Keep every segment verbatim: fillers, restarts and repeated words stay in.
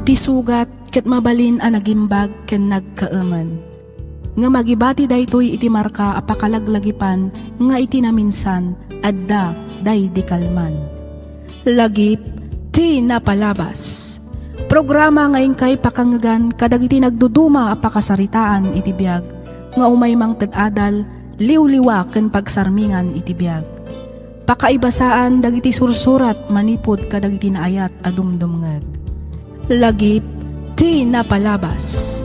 Ti sugat ket mabalin a nagimbag ken nagkaemen. Ngem agibati daytoy iti marka a pakalaglagipan nga iti naminsan, adda daydi kalman. Lagip ti napalabas. Programa nga inkay pakangngegan kadagiti nagduduma a pakasaritaan iti biag nga umay mangted adal, liwliwa ken pagsarmingan iti biag. Pakaibasaan dagiti sursurat manipud kadagiti naayat a dumdumngeg. Lagip ti napalabas.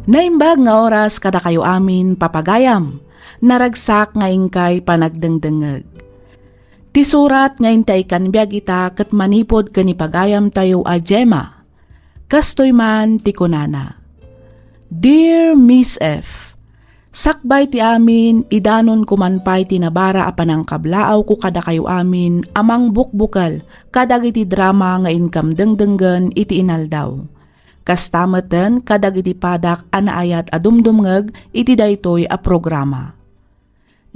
Naimbag nga oras kadakayo amin, papagayam. Naragsak nga inkay panagdengdengngeg. Ti surat nga intay ikkan biag ita ket manipud ken ni pagayamtayo a Gemma. Kastoy man ti kunana, "Dear Miss F, sakbay ti amin, idanonko man pay ti nabara a panangkablaawko kadakayo amin a mangbukbukel kadagiti drama nga inkam dengdenggen iti inaldaw. Kasta metten kadagiti padak a naayat a dumdumngeg iti daytoy a programa.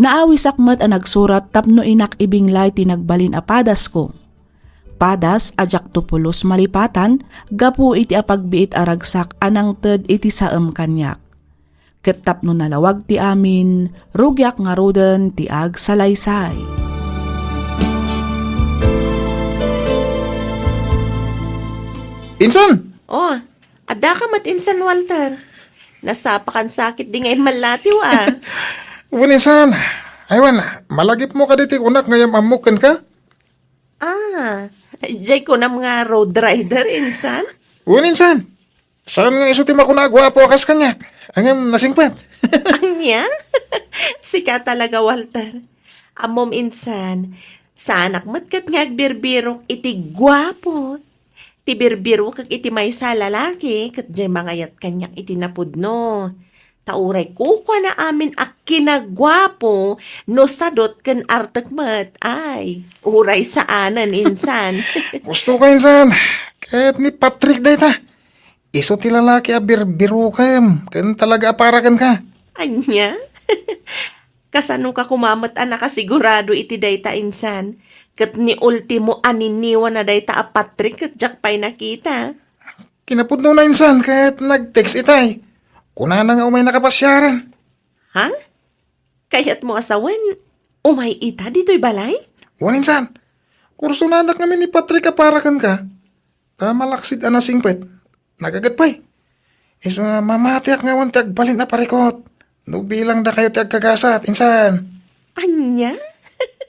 Naawisak met a nagsurat tapno inak ibinglay ti nagbalin a padasko. Padas a diakto pulos malipatan gapu iti apagbiit a ragsak a nangted iti saem kaniak. Ket tapno nalawag ti amin, rugiak ngaruden ti agsalaysay." Insan! Oh, adda ka met insan, Walter. Nasapakan sakit di nga immallatiw, ah. Wen insan, aywan, malagipmo kadi ti kunak nga yam-ammok kenka? Ah, jay kunam nga road rider, insan? Wen insan, saan nga isu ti makuna a guapo a kas kaniak, ngem nasingpet. Ania? Sika talaga, Walter. Ammom, insan, saanak met ket nga agbirbirok iti guapo. Ti birbirokek iti maysa a lalaki, ket jay mangayat kaniak iti napudno. Ta uray kukuana amin a kinaguapo no sadot ken artek met. Ay, uray saanen, insan. Gusto ka, insan. Ket ni Patrick dayta. Isu ti lalaki a birbirokem ken talaga a para kenka. Ania? Kasano ka koma met a nakasigurado iti dayta, insan? Ket ni ultimo a niniwana dayta a Patrick ket diak pay nakita. Kinapudnona, insan, ket nag-text itay. Kunana nga umaynaka pasiaren. Ha? Kayatmo a sawen, umay ita ditoy balay? Wen, insan. Kursunadak ngamin ni Patrick a para kenka. Ta malaksid a nasingpet. Nagaget pay. Isu nga mamatiak nga awan ti agbalin a parikut. No bilang dakayo ti agkagasat, insan. Ania?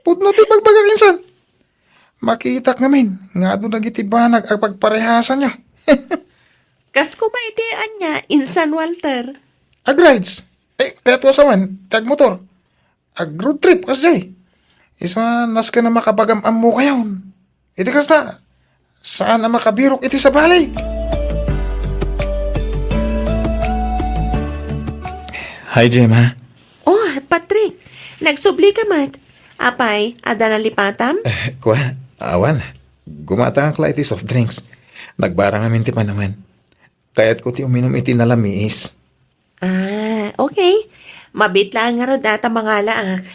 Pudno ti bagbagak, insan. Makitak ngamin nga adu dagiti banag a pagparehasanyo. Kas koma iti ania, insan Walter? Agrides. Eh, kayatmo a sawen, ti agmotor. Ag-road trip, kasdiay. Isu a nasken a makabagam-ammokayon. Iti kasta, saan a makabirok iti sabali. Hi, Gemma. Oh, Patrick. Nagsubli ka met. Apay, adda nalipatam? Eh, kua, awan. Gumatangak la iti soft drinks. Nagbara ngamin ti panawen. Kayatko ti uminum iti nalamiis. Ah, okay. Mabiit laeng ngarud a ta mangalaak.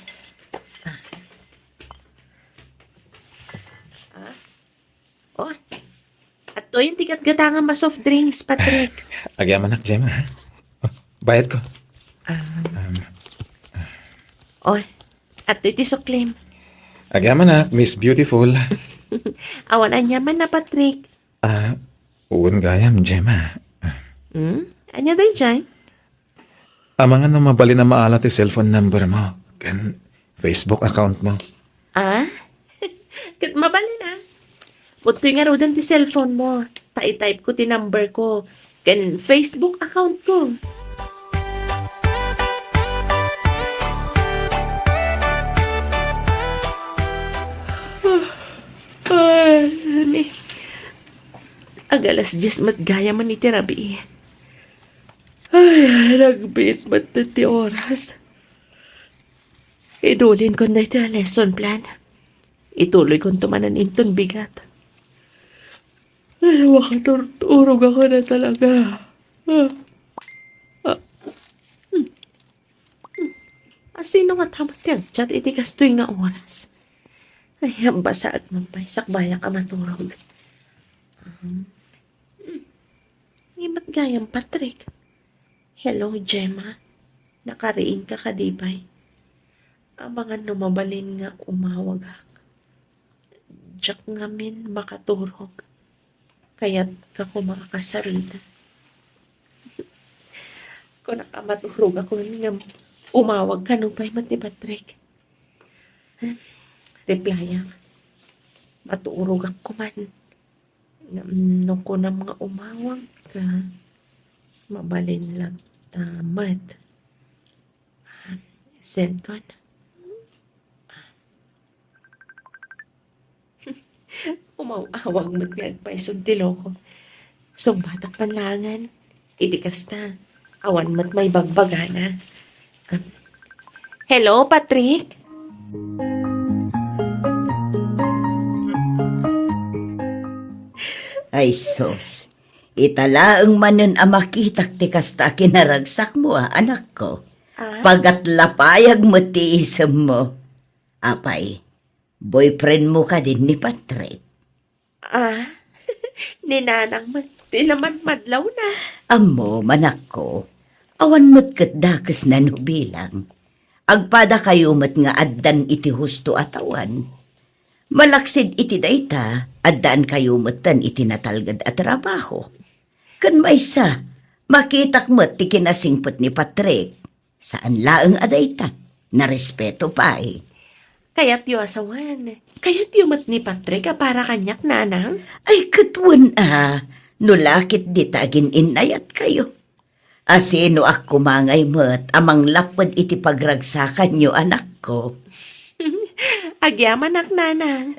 Ah. Oh. Adtoyen ti gatgatangam a soft drinks, Patrick. Agyamanak, Gemma, ha? Oh, bayadko. Ah. Um. Oh, adtoy ti suklim. Agyamanak, Miss Beautiful. Awan aniaman na, Patrick. Ah, wen gayam, Gemma. Hmm? Ania daydiay? Amangan no mabalin a maala ti cellphone number mo ken Facebook account mo. Ah? Ket mabalin, ah. Pudtoy ngaruden ti cellphone mo. Ta i-type ko ti number ko ken Facebook account ko. Ay, ni. Ag-alas dies met gayam iti rabii. Ay, nagbiit met ti oras. Idulinkon daytoy a lesson plan. Ituloykonto manen inton bigat. Ay, makaturturog ako na talaga. Ah. Ah. Hmm. Hmm. A, sino nga ta met ti agchat iti kastoy nga oras? Ay, basaek man pay, sakbayak a maturog. Hmm. Imat gayam, Patrick. Hello, Gemma. Nakariingka kadi pay? Amangan no mabalin nga umawagak. Diak ngamin makaturog. Kayatka koma a kasarita. Kunak a maturogak nga umawagka nupay met ni Patrick. Replyak. Maturogak koman. Ngem no kunam nga umawagka, mabalin latta met. Send kon. Umaw-awag met nga agpayso ti loko. Sungbatak man laengen. Iti kasta, awan met maibagbagana. Um, hello, Patrick? Ay, sus. Ita laeng manen a makitak ti kasta a kinaragsakmo, a, anakko. Ah? Pagatlapayag met ti isemmo. Apay, boyfriendmo kadi ni Patrick? Ah, ni Nanang met ti namadmadlawna. Ammom, anakko, awan met ket dakesna no bilang. Agpadakayo met nga addan iti husto a tawen. Malaksid iti dayta, addaankayo metten iti natalged a trabaho. Ken maysa, makitak met ti kinasingpet ni Patrick. Saan laeng a dayta, narespeto pay. Kayatyo a sawen. Kayatyo met ni Patrick a para kaniak, Nanang? Ay, ket wen a, no la ket dita agin-innayatkayo. Asinoak koma ngay met a manglapped iti pagragsakanyo, anakko? Agyamanak, Nanang.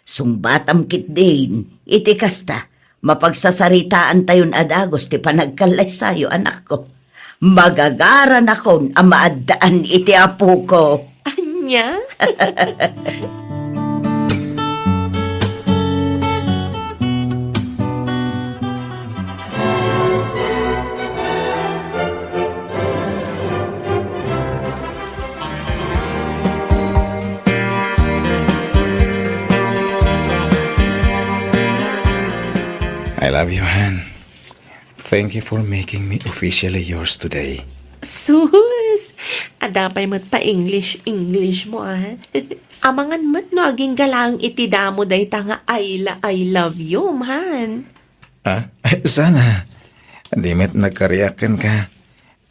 Sungbatam ketdin, iti kasta, mapagsasaritaantayon a dagus ti panagkallaysayo, anakko. Magagaranakon a maaddaan iti apoko. Ania? I love you, Han. Thank you for making me officially yours today. Sus! Adda pay met pa-English-English mo, ah. Amangan met no agingga laeng iti damo dayta nga I la-, I love you, man. Ah? Sana. Di met nagkariak kenka.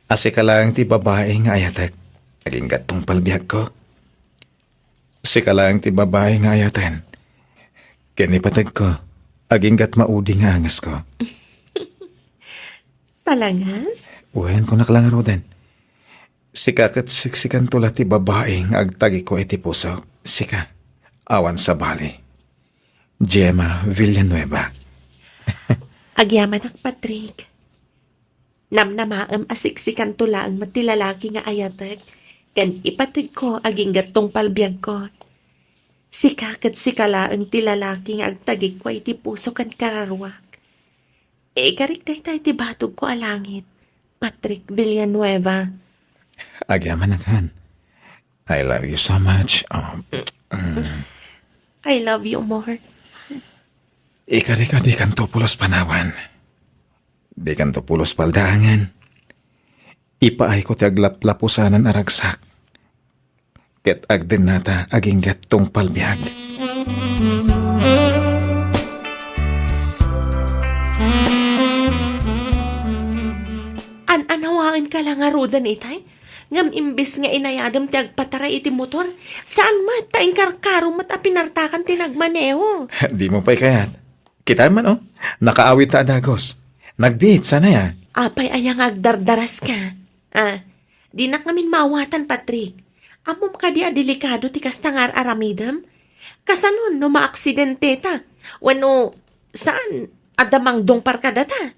A, sika laeng ti babai nga ayatek. Agingga't tungpal biagko. Sika laeng ti babai nga ayaten. Ken ipategko, agingga't maudi nga angesko. Talaga? Wen, kunak la ngaruden. Sika ket siksikanto la ti babai nga agtagikua iti pusok. Sika, awan sabali. Gemma Villanueva. Agyamanak, Patrick. Namnamaem a siksikanto laeng met ti lalaki nga ayatek, ken ipategko agingga't tungpal biagko. Sika ket sika laeng ti lalaki nga agtagikua iti puso ken kararuak. Ikarik dayta iti batogko a langit, Patrick Villanueva. Agyamanak, Han. I love you so much. Oh, mm. I love you more. Ikarik a dikanto pulos panawan. Dikanto pulos paldaangen. Ipaayko ti aglaplapusanan a ragsak. Ket agdennata agingga't tungpal biag. An-anawaenka la ngaruden itay? Ngem imbes nga inayadem ti agpataray iti motor, saan met ta inkarkaro met a pinartakan ti nagmaneho. Dimo pay kayat? Kitaem man, oh. Nakaawidta a dagus. Nagbiit, sana ya. Apay aya nga agdardaraska? Ah, dinak ngamin maawatan, Patrick. Ammom kadi a delikado ti kasta nga ar-aramidem? Kasanon no maaksidenteta? Wenno, saan, adda mangdungpar kadata?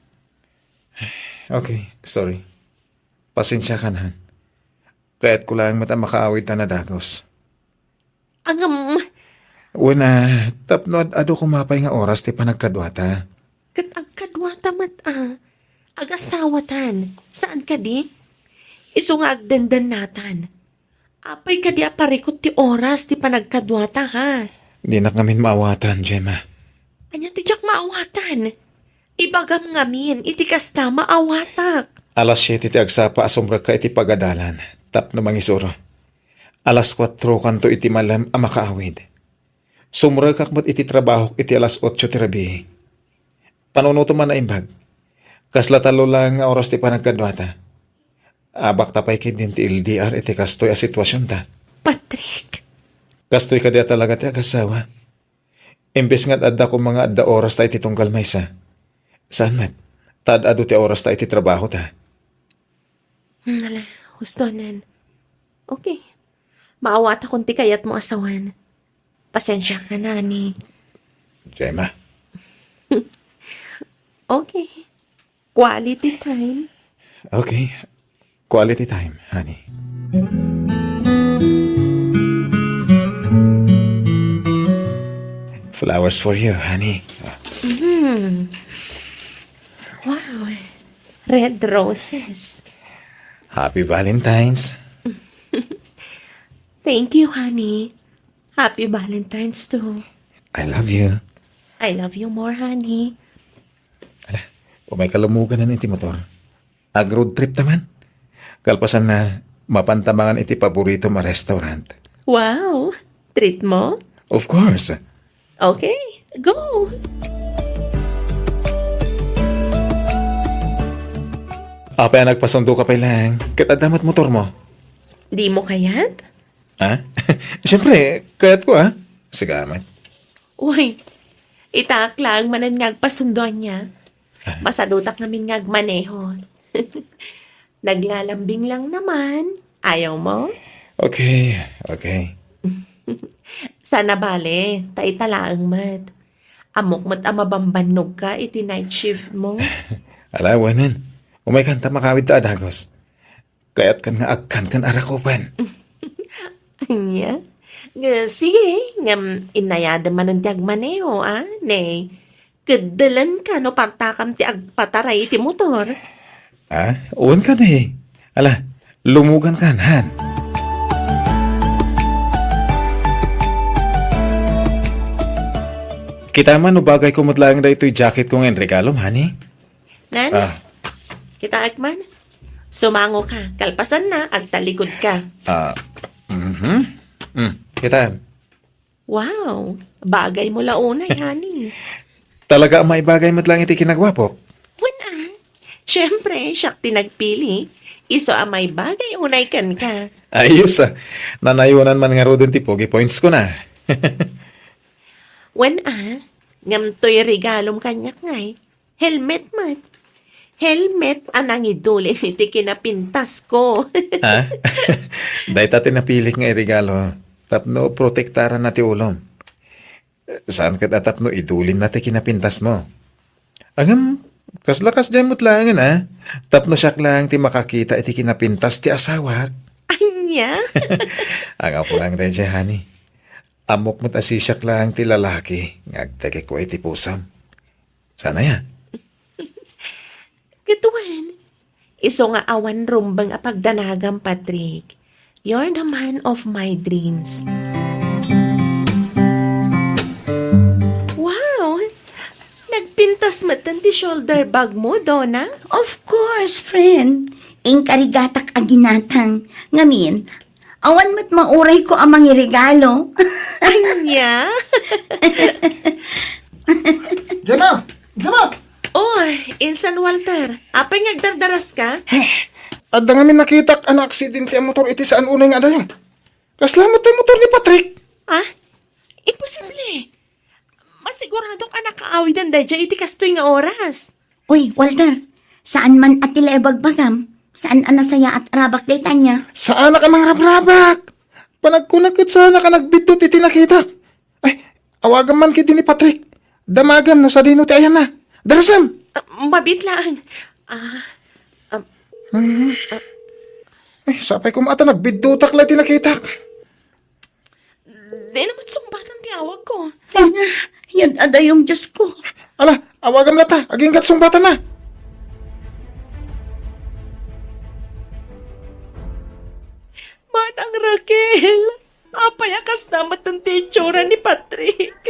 Okay, sorry. Pasensiakan, ha. Kayatko laeng met a makaawidta a dagus. Ngem, wen a, tapno ad-adu koma pay nga oras ti panagkaduata. Ket agkaduata met a, agasawatan, saan kadi? Isu nga agdendennatan. Apay kadi a parikut ti oras ti panagkaduata, ha? Dinak ngamin maawatan, Gemma. Ania ti diak maawatan? Ibagam ngamin, iti kasta, maawatak. Alas siete ti agsapa a sumrekka iti pagadalan tapno mangisuro. Alas kuatrokanto iti malem a makaawid. Sumrekak met iti trabahok iti alas otso ti rabii. Panunotem a naimbag. Kasla tallo laeng nga oras ti panagkaduata. Abakta pay ketdin ti L D R iti kastoy a situasionta. Patrick. Kastoy kadi a talaga ti agasawa. Imbes nga adda koma nga adda orasta iti tunggal maysa. Saan met? Ta ad-adu ti orasta iti trabahota. Hmm, ala, hustonen. Okay. Maawatakon ti kayatmo a sawen. Pasensiakan, honey. Gemma. Okay. Quality time. Okay. Quality time, honey. Flowers for you, honey. Mm. Wow. Red roses. Happy Valentine's. Thank you, honey. Happy Valentine's too. I love you. I love you more, honey. Ala, umay ka lumuganan iti motor. Ag-road trip ta man. Kalpasanna, mapanta mangan iti paboritom a restaurant. Wow! Treat mo? Of course. Okay, go! Apay a nagpasundoka pay laeng? Ket adda met motormo? Dimo kayat? Ha? Siyempre, kayatko, ha? Sige met. Uy, itaak laeng manen nga agpasundo ania. Ah. Masadutak ngamin nga agmaneho. Naglalambing lang naman. Ayaw mo? Okay, okay. Saan a bale, ta ita laeng met. Ammok met a mabambannogka iti night shift mo. Ala, awanen. Umaykan ta makawidta a dagus. Kayatkan nga agkankan a rakupen. Ania? Nga, sige, ngem inayadem manen ti agmaneho, a, ne? Keddelenka no partakam ti agpataray iti motor. Ah, wen kadi. Ala, lumugankan, han. Kita man no bagayko met laeng daytoy jacketko nga inregalom, honey? Nan? Ah. Kitaek man. Sumangoka. Kalpasanna, agtalikudka. Ah, mhm. Mm, kita. Wow, bagaymo la unay, honey. Talaga a maibagay met laeng iti kinagwapok? Wen a. Siyempre, siak ti nagpili. Isu a maibagay unay kenka. Ayos, ah. Nanayonan man ngaruden ti pogi points ko na. Wen a, ngem toy regalom kaniak ngay. Helmet met. Helmet a nangidulin iti kinapintasko. Ha? Dayta ti napilik nga iregalo tapno protektaranna ti ulom. Saan ket a tapno idulinna ti kinapintasmo. Ngem, kasla kasdiay met laengen a, tapno siak laeng ti makakita iti kinapintas ti asawak. Ania? Ang apo laeng daydiay, honey. Ammok met a siak laeng ti lalaki nga agtekekko iti pusam. Saan aya? Ket wen, isu nga awan rumbeng a pagdanagam, Patrick. You're the man of my dreams. Wow! Nagpintas metten ti shoulder bag mo, Donna? Of course, friend. Inkarigatak a ginatang. Ngamin, awan met maurayko a mangiregalo. Ania? Gemma! Gemma! Oh, insan, Walter. Apay nga agdardaraska? Adda ngamin nakitak a naaksidente a motor iti saan unay nga adayo. Kasla met ti motor ni Patrick. Ah? Imposible. Masiguradok a nakaawiden daydiay iti kastoy nga oras. Uy, Walter, saan man a ti la ibagbagam? Saan a nasayaat a rabak dayta ania? Saanak a mangrabrabak. Panagkunak ket saanak a nagbiddut iti nakitak. Ay, awagam man ketdi ni Patrick. Damagam no sadino ti ayanna. Darasem! Ah, mabiit laeng. Ah, ah, Mhm. Ay, sapay koma ta nagbiddutak la iti nakitak. Dina met sungbatan ti awagko. Ay na, yan adayom, Diyos ko. Ala, awagam la ta. Aginggat sungbatan na. Manang Raquel. Kasta met ti itsura ni Patrick.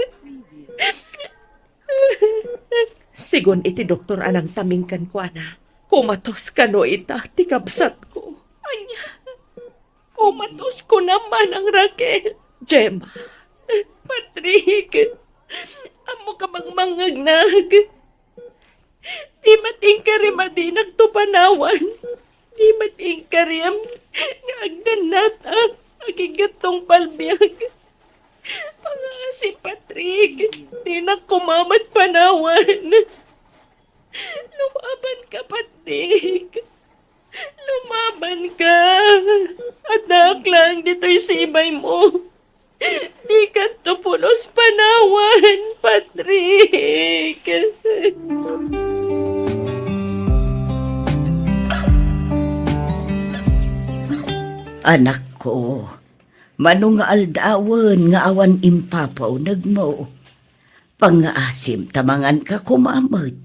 Sigun iti doktor a nangtaming kenkuana, kumatos kano ita ti kabsatko. Ania? Kumatos kunam, Manang Raquel. Gemma. Patrick, ammok a mangmangngegnak. Di met inkari madinakto panawan. Di met inkari nga agdannatak, aginggattong palbiag. Pangasim, Patrick, dinak kumamat panawan. Lumaban ka, Patrick. Lumaban ka. Addaak lang ditoy sibaymo. Di kanto pulos panawan, Patrick. Anakko, mano nga aldawen nga awan impapaunegmo? Pangngaasim ta manganka koma met.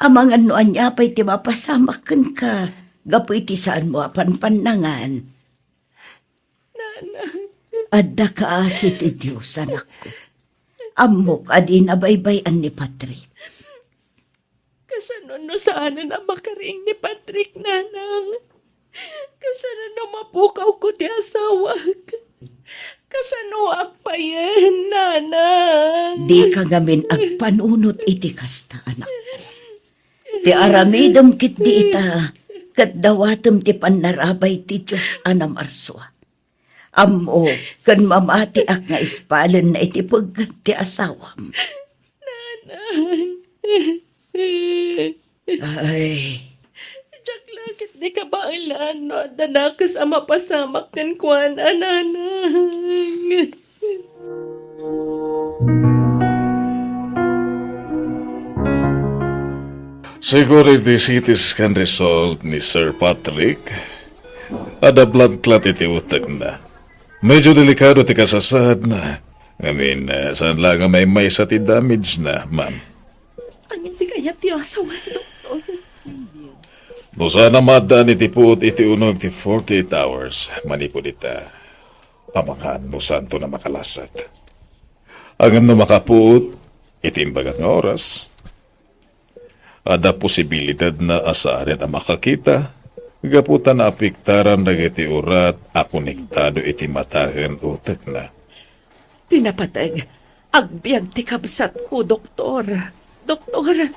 Amangan no ania pay ti mapasamak kenka gapu iti saanmo a panpannangan. Nana. Adda kaasi ti Dios, anakko. Ammok a dina baybay-an ni Patrick. Kasano no saanen a makariing ni Patrick, Nanang? Kasano no mapukawko ti asawak? Kasanoak payen, Nanang? Dika ngamin agpanunot iti kasta, anakko. Ti aramidem ketdi ita, ket dawatem ti pannarabay ti Dios a namarsua. Ammok ken mamatiak nga ispalenna iti pegget ti asawam. Nanang. Ay. Diak la ketdi kabaelan no adda nakes a mapasamak kenkuana, Nanang. Siguro iti C T scan result ni Sir Patrick, adda blood clot iti utekna. Medyo delikado ti kasasaadna. Ngamin, eh, saan la nga maymaysa ti damage na, ma'am. Ania ti kayat ti asawa, doktor? No saan a maaddaan iti puot iti uneg ti forty-eight hours manipud ita, amangan no saanto na makalasat. Ngem no makapuot iti imbagak nga oras, adda posibilidadna a saanen a makakita gapu ta naapektaran dagiti urat a konektado iti mata ken utekna. Ti napateg, agbiag ti kabsatko, doktor. Doktor,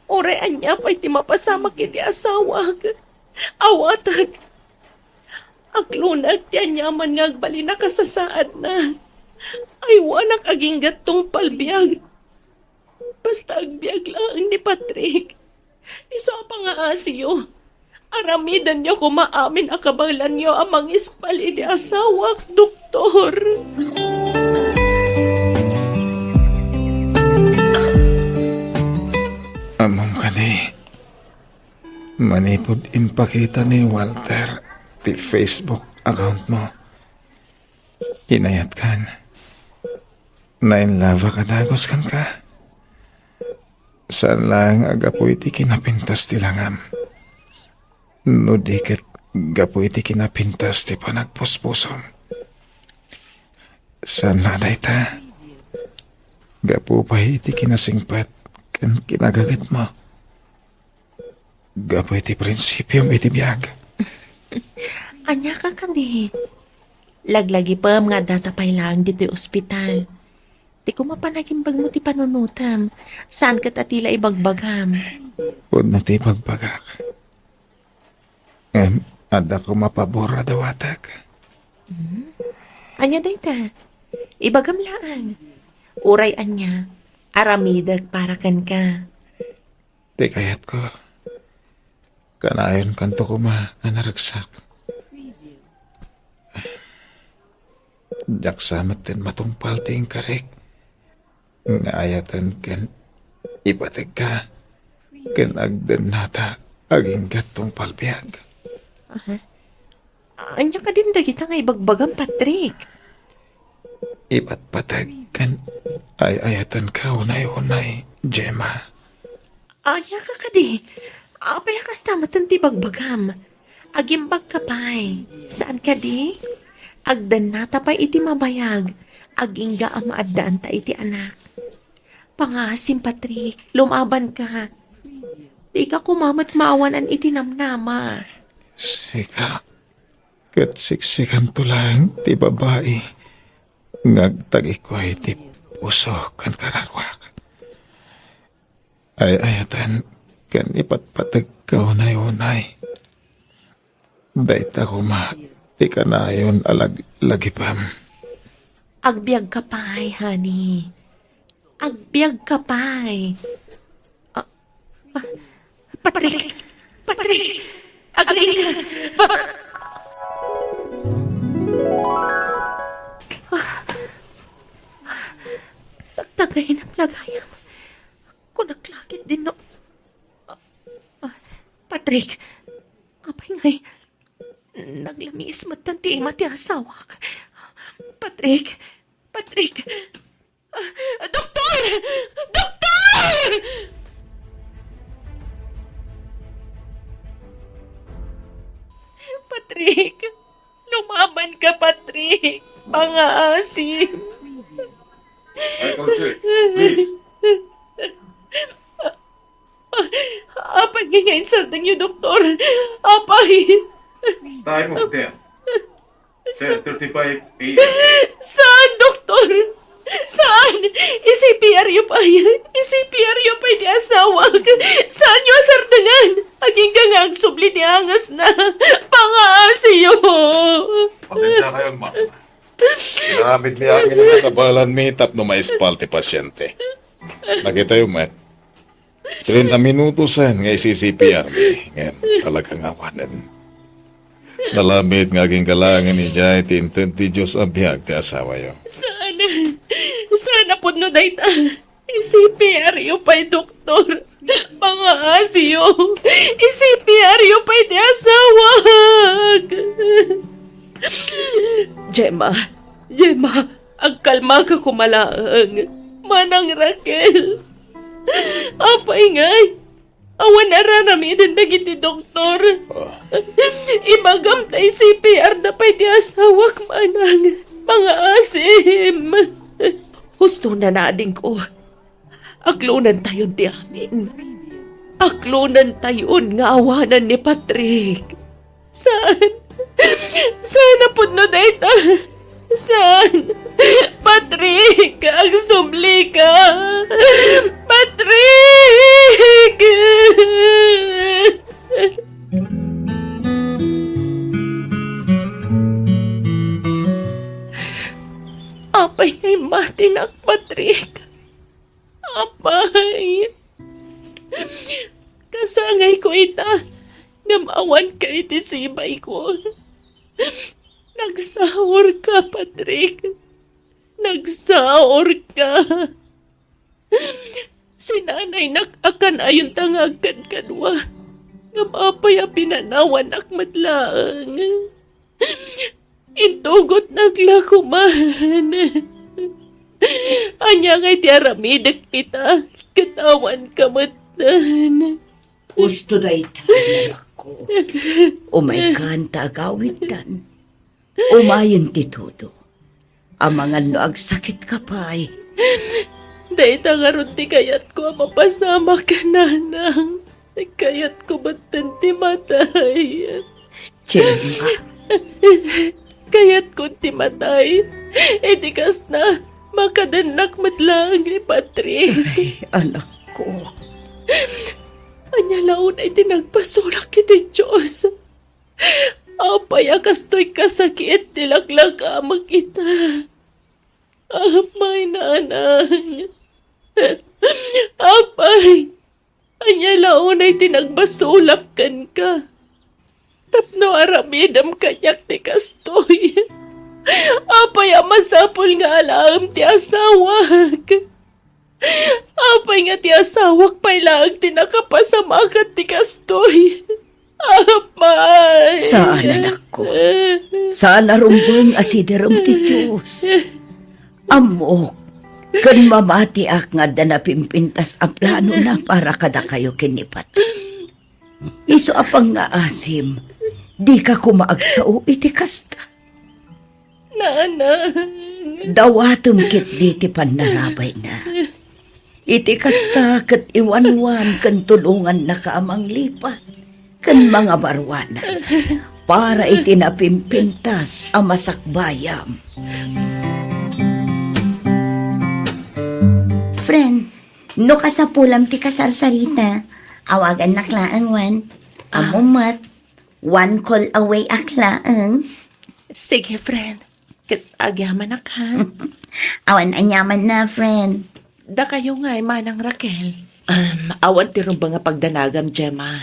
uray ania pay ti mapasamak iti asawak, awatek. Aglunag ti aniaman nga agbalin a kasasaadna. Aywanak aginggattong palbiag. Basta agbiag laeng ni Patrick. Isu a pangaasiyo. Aramidenyo koma amin a kabaelanyo a mangispal iti asawak, doktor. Ammom kadi, manipud impakita ni Walter ti Facebook account mo, inayatkan. Na-in love-ak a dagus kenka. Saan laeng a gapu iti kinapintas ti langam. No di ket gapu iti kinapintas ti panagpuspusom. Saan la dayta. Gapu pay iti kinasingpet ken kinagagetmo. Gapu iti prinsipiom iti biag. Ania ka kadi? Laglagipem nga addata pay laeng ditoy ospital. Ti koma panagimbagmo ti panunotem, saan ket a ti la ibagbagam. Pudno ti ibagbagak. Ngem adda koma pabor a dawatek. Hmm? Ania dayta? Ibagam laeng. Uray ania, aramidek para kenka. Ti kayatko, kanayonkanto koma a naragsak. Diak sa metten matungpal ti inkarik nga ayaten ken ipategka ken agdennata aginggattong palbiag. Aha. Ania kadin dagita nga ibagbagam, Patrick? Ipatpateg ken ay-ayatenka unay-unay, Gemma. Ania ka kadi? Apay a kasta metten ti bagbagam? Agimbag ka pay. Saan kadi? Agdannata pay iti mabayag, agingga a maaddaanta iti anak. Pangasim, Patrick, lumabanka. Dika koma met maawanan iti namnama. Sika, ket siksikanto laeng ti babai nga agtagikuay ti puso ken kararuak. Ay-ayaten ken ipatpategka unay-unay. Dayta koma ti kanayon a lag-, lagipem. Agbiagka pay, honey. Agbiagka pay. Ah, ah, Patrick! Patrick! Agriingka! Pa-, ah, tagay na plagayam. Kunak la ketdin no. Ah, ah, Patrick! Apay ngay, naglamiis metten ti ima ti asawak. Patrick! Patrick! Ah, doktor! Doktor! Patrick! Lumabanka, Patrick! Pangaasim! Ay, Conching, please. Apay nga insardengyo, doktor? Apay! Time of death, ten thirty-five a m. Saan, doktor? Saan? I-C P R yo pay. I-C P R yo pay ti asawak. Saanyo a sardengan? Agingga nga agsubli ti angasna. Pangaasiyo! Pasensya kayo, ma. Inaramid mi amin nga kabaelanmi tapno maispal ti pasyente. Nakitayo met. Treinta minutosen nga isi-C P R mi, ngem talaga nga awanen. Nalabit nga agingga laengen idiay ti inted ti Dios a biag ti asawayo. Saan? Saan a pudno dayta? I-C P R yo pay, doktor. Pangaasiyo. I-C P R yo pay ti asawak. Gemma, Gemma, agkalmaka koma laeng. Manang Raquel. Apay ngay, awan a raramiden dagiti doktor. Ah. Ibagam ta i-C P R da pay ti asawak, manang. Pangaasim. Husto na, adingko. Aklonentayon ti amin. Aklonentayon nga awanan ni Patrick. Saan? Saan a pudno dayta? Saan? Patrick, agsublika! Patrick! Apay nga immatinak, Patrick? Apay, kasangayko ita, ngem awanka iti sibayko. Nagsaurka, Patrick. Nagsaurka. Sinanaynak a kan-ayonta nga agkadkadua. Ngem apay a pinanawannak met laeng? Intugotnak la koman. Ania ngay ti aramidek ita, ket awanka metten? Husto dayta, anakko. Umaykan ta agawidtan. Umayen ti todo. Amangan no agsakitka pay. Dayta ngarud ti kayatko a mapasamak, nanang. Kayatko metten ti matay. Gemma. Kayatkon ti matay. Iti kasta, makadennak met laeng ni Patrick. Ay, anakko. Ania la unay ti nagbasolak iti Dios? Apay a kastoy kasakit ti laklakamek ita? Apay, nanang. Apay, ania la unay ti nagbasolak kenka? Tapno aramidem kaniak ti kastoy. Apay a masapul nga alaem ti asawak? Apay nga ti asawak pay laeng ti nakapasamakan ti kastoy? Apay! Saan, anakko. Saan a rumbeng a siderem ti Dios. Ammok, ken mamatiak nga adda napimpintas a planona para kadakayo ken ni Patrick. Isu a pangngaasim, dika koma agsao iti kasta. Nanang. Dawatem ketdi ti pannarabayna. Iti kasta, ket iwanwan ken tulongannaka a manglipat ken mangabaruanan para iti napimpintas a masakbayam. Friend, no kasapulam ti kasarsarita, awagannak laeng, wen. Ah. Ammo met, one call away ak laeng. Sige, friend. Ket agyamanak, ha? Awan aniamanna, friend. Dakayo ngay, Manang Raquel. Um, awan ti rumbeng a pagdanagam, Gemma.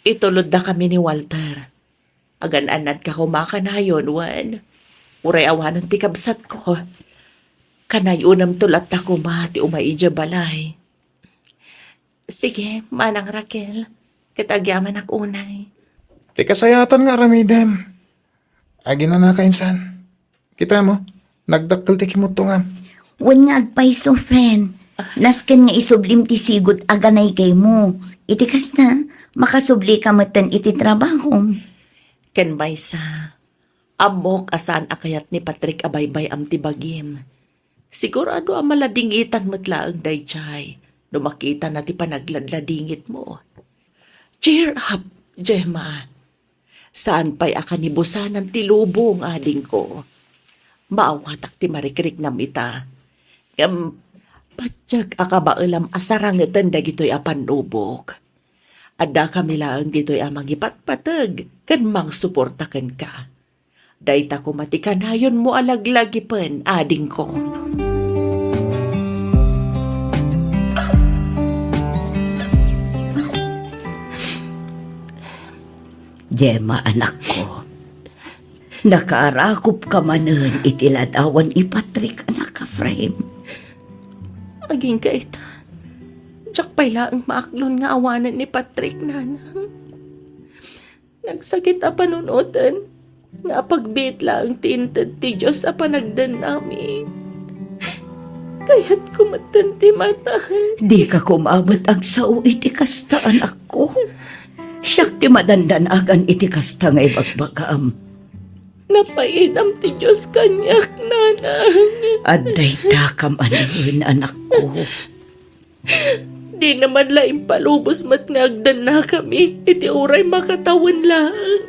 Itulodda kami ni Walter. Agan-annadka koma kanayon, wen. Uray awanen ti kabsatko. Kanayonamto latta koma ti umay idiay balay. Sige, Manang Raquel, ket agyamanak unay. Ti kasayatan nga aramidem, aginanaka insan. Kita mo, nagdakkel ti kimuttongam. Wen nga agpayso, friend. Nasken nga isublim ti sigud a ganaygaymo. Iti kasta, makasublika metten iti trabahom. Ken maysa, ammok a saan a kayat ni Patrick a baybay-am ti bagim. Sigurado a maladingitan met laeng daydiay no makitana ti panagladladingitmo. Cheer up, Gemma. Saan pay a kanibusanan ti lubong, adingko. Maawatak ti marikriknam ita. Ngem, patiek a kabaelam a sarangeten dagitoy a pannubok. Addakami laeng ditoy a mangipatpateg ken mangsuporta kenka. Dayta koma ti kanayonmo a laglagipen, adingko. Gemma, anakko, nakaarakupka manen iti ladawan ni Patrick, anak a Frame. Agingga ita, diak pay laeng maaklon nga awanen ni Patrick, nanang. Nagsakit a panunoten nga apagbiit laeng ti inted ti Dios a panagdennami. Kayatko metten ti mataen. Dika koma met agsao iti kasta, anakko. Siak ti madandanagan iti kasta nga ibagbagam. Napaidam ti Dios kaniak, nanang. Adda itakam a naen, anakko. Dina man la impalubos met nga agdennakami iti uray makatawen laeng.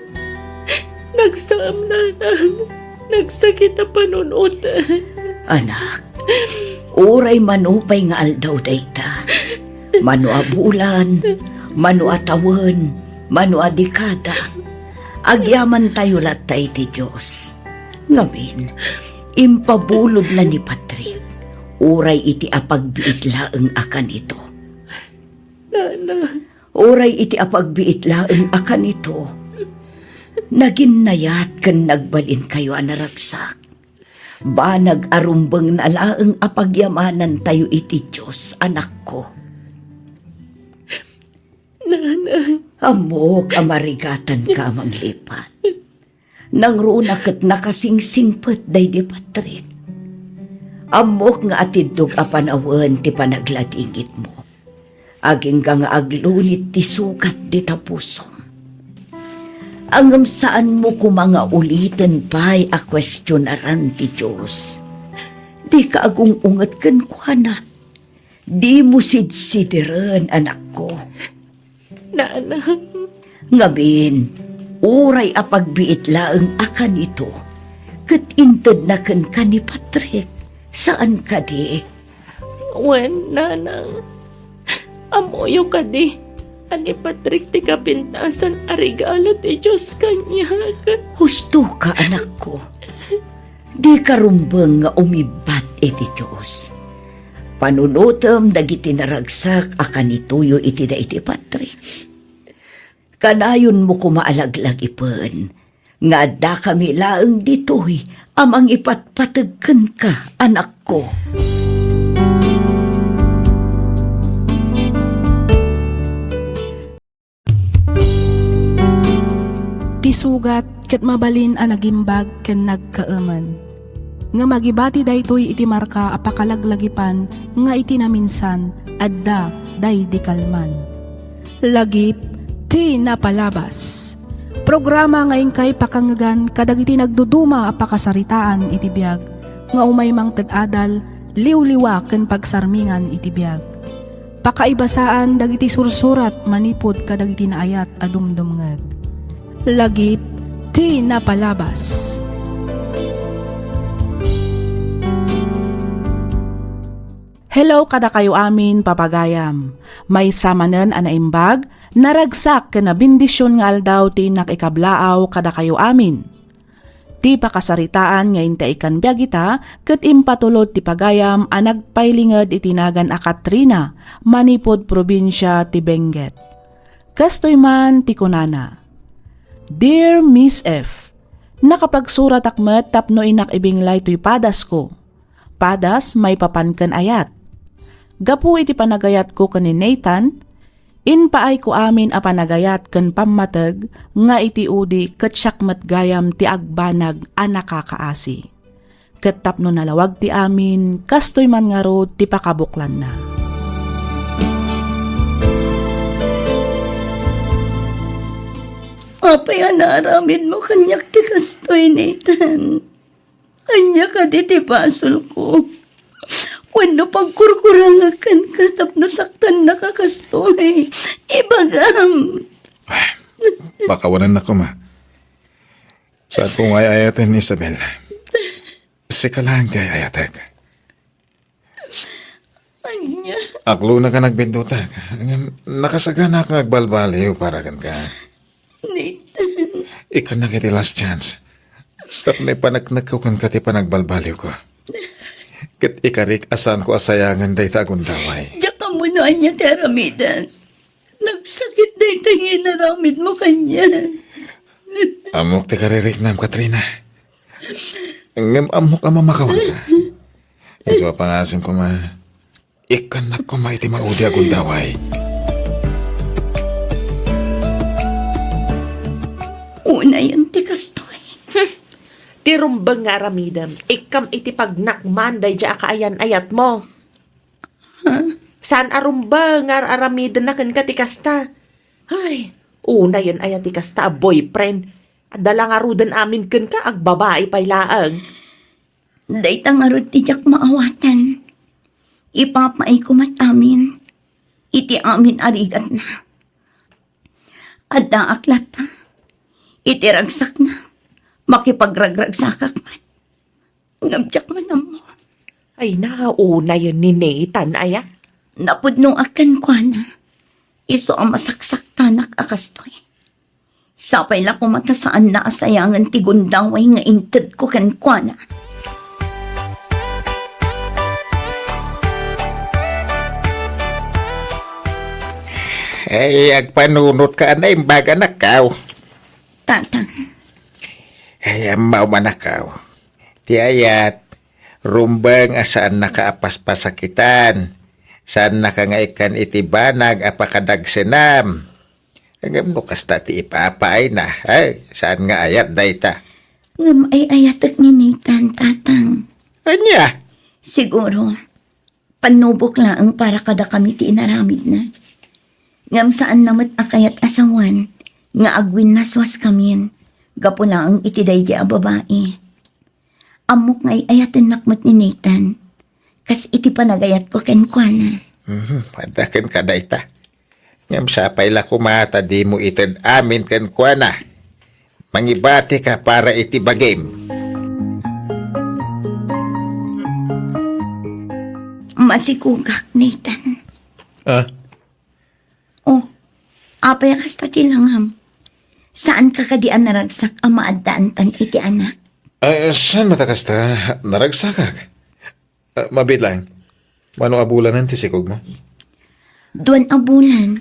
Nagsaem, nanang. Nagsakit a panunoten. Anak, uray mano pay nga aldaw dayta, mano a bulan, mano a tawen, mano a dekada, agyamantayo latta iti Dios. Ngamin, impabulodna ni Patrick, uray iti apagbiit laeng a kanito. Nana. Uray iti apagbiit laeng a kanito, naginnayat ken nagbalinkayo a naragsak. Banag a rumbengna laeng a pagyamanantayo iti Dios, anakko. Nanang. Ammok a marigatanka a manglipat. Nangruna ket nakasingsingpet daydi Patrick. Ammok nga atiddog a panawen ti panagladingitmo. Agingga nga aglunit ti sugat dita pusom. Ngem saanmo koma nga uliten pay a kuestionaran ti Dios. Dika agung-unget kenkuana. Dimo sidsidiren, anakko. Nanang. Ngamin, uray apagbiit laeng a kanito, ket intedna kenka ni Patrick, saan kadi? Wen, nanang. Ammoyo kadi a ni Patrick ti kapintasan a regalo ti Dios kaniak. Husto ka, anakko. Dika rumbeng nga umibbat iti Dios. Panunotem dagiti naragsak a kanitoyo iti daydi Patrick. Kanayonmo koma a laglagipen nga addakami laeng ditoy a mangipatpateg kenka, anakko. Ti sugat ket mabalin a nagimbag ken nagkaemen. Ngem agibati daytoy iti marka a pakalaglagipan nga iti naminsan, adda daydi kalman. Lagip ti napalabas. Programa nga inkay pakangngegan kadagiti nagduduma a pakasaritaan iti biag, nga umay mangted adal, liwliwa ken pagsarmingan iti biag. Pakaibasaan dagiti sursurat manipud kadagiti naayat a dumdumngeg. Lagip ti napalabas. Hello kadakayo amin, papagayam. Maysa manen a naimbag, naragsak ken nabendision nga aldaw ti innak ikablaaw kadakayo amin. Ti pakasaritaan nga intay ikkan biag ita ket impatulod ti pagayam a nagpailinged iti nagan a Katrina manipud probinsia ti Benguet. Kastoy man ti kunana, "Dear Miss F, nakapagsuratak met tapno innak ibinglay toy padasko. Padas maipapan ken ayat. Gapu iti panagayatko ken ni Nathan, impaayko amin a panagayat ken pammateg nga iti udi ket siak met gayam ti agbanag a nakakaasi. Ket tapno nalawag ti amin, kastoy man ngarud ti pakabuklanna." Apay a naaramidmo kaniak ti kastoy, Nathan? Ania kadi ti basolko? Wenno pagkurkurangek kenka tapno saktannaka kastoy? Ibagam. Ay, pakawanennak koma. Saanko nga ay-ayaten, Isabel. Sika laeng ti ay-ayatek. Ania? Aklona ka nagbindutak. Ngem nakasaganaak nga agbalbaliw para kenka. Nathan. Ikkannak iti last chance. Tapno ipaneknekko kenka ti panagbalbaliwko. Ket ikarik a saanko a sayangen dayta a gundaway. Diak ammo no ania ti aramidek. Nagsakit dayta nga inaramidmo kaniak. Ammok ti kaririknam, Katrina. Ngem ammok a mamakawanka. Isu a pangasim koma, ikkannak koma iti maudi a gundaway. Unayen ti kastoy. Hmm. Ti rumbeng nga aramidem, ikkam iti pagnakman daydiay a kaayan-ayatmo. Saan a rumbeng nga ar-aramidenna kenka ti kasta. Ay, unayen aya ti kasta a boyfriend. Adda la ngaruden amin kenka, agbabai pay laeng. Dayta ngarud ti diak maawatan. Ipapaayko met amin iti amin a rigatna. Addaak latta iti ragsakna, makipagragragsakak met. Ngem diak man ammo. Ay, naunayen ni Nathan aya? Napudnoak kenkuana. Isu a masaksaktanak a kastoy. Sapay la koma ta saanna a sayangen ti gundaway nga intedko kenkuana. Ay, agpanunotka a naimbag, anakko. Tatang. Ay, ammo man, anakko. Ti ayat, rumbeng a saannaka a paspasakitan. Saannaka nga ikkan iti banag a pakadagsenam. Ngem no kasta ti ipapaayna, ay, saan nga ayat dayta? Ngem ay-ayatek ni Nathan, Tatang. Ania? Siguro, pannubok laeng para kadakami ti inaramidna. Ngem saanna met a kayat a sawen nga agwinnaswaskamin gapu laeng iti daydiay a babai. Ammok nga ay-ayatennak met ni Nathan, kas iti panagayatko kenkuana. Mhm, adda kenka dayta. Ngem sapay la koma ta dimo ited amin kenkuana. Mangibatika para iti bagim. Masikogak, Nathan. Ah? Oh, apay a kasta ti langam? Saanka kadi a naragsak a maaddaantan iti anak? Ah, saan met a kasta? Naragsakak. Ah, mabiit laeng. Mano a bulanen ti sikogmo? Duan a bulan.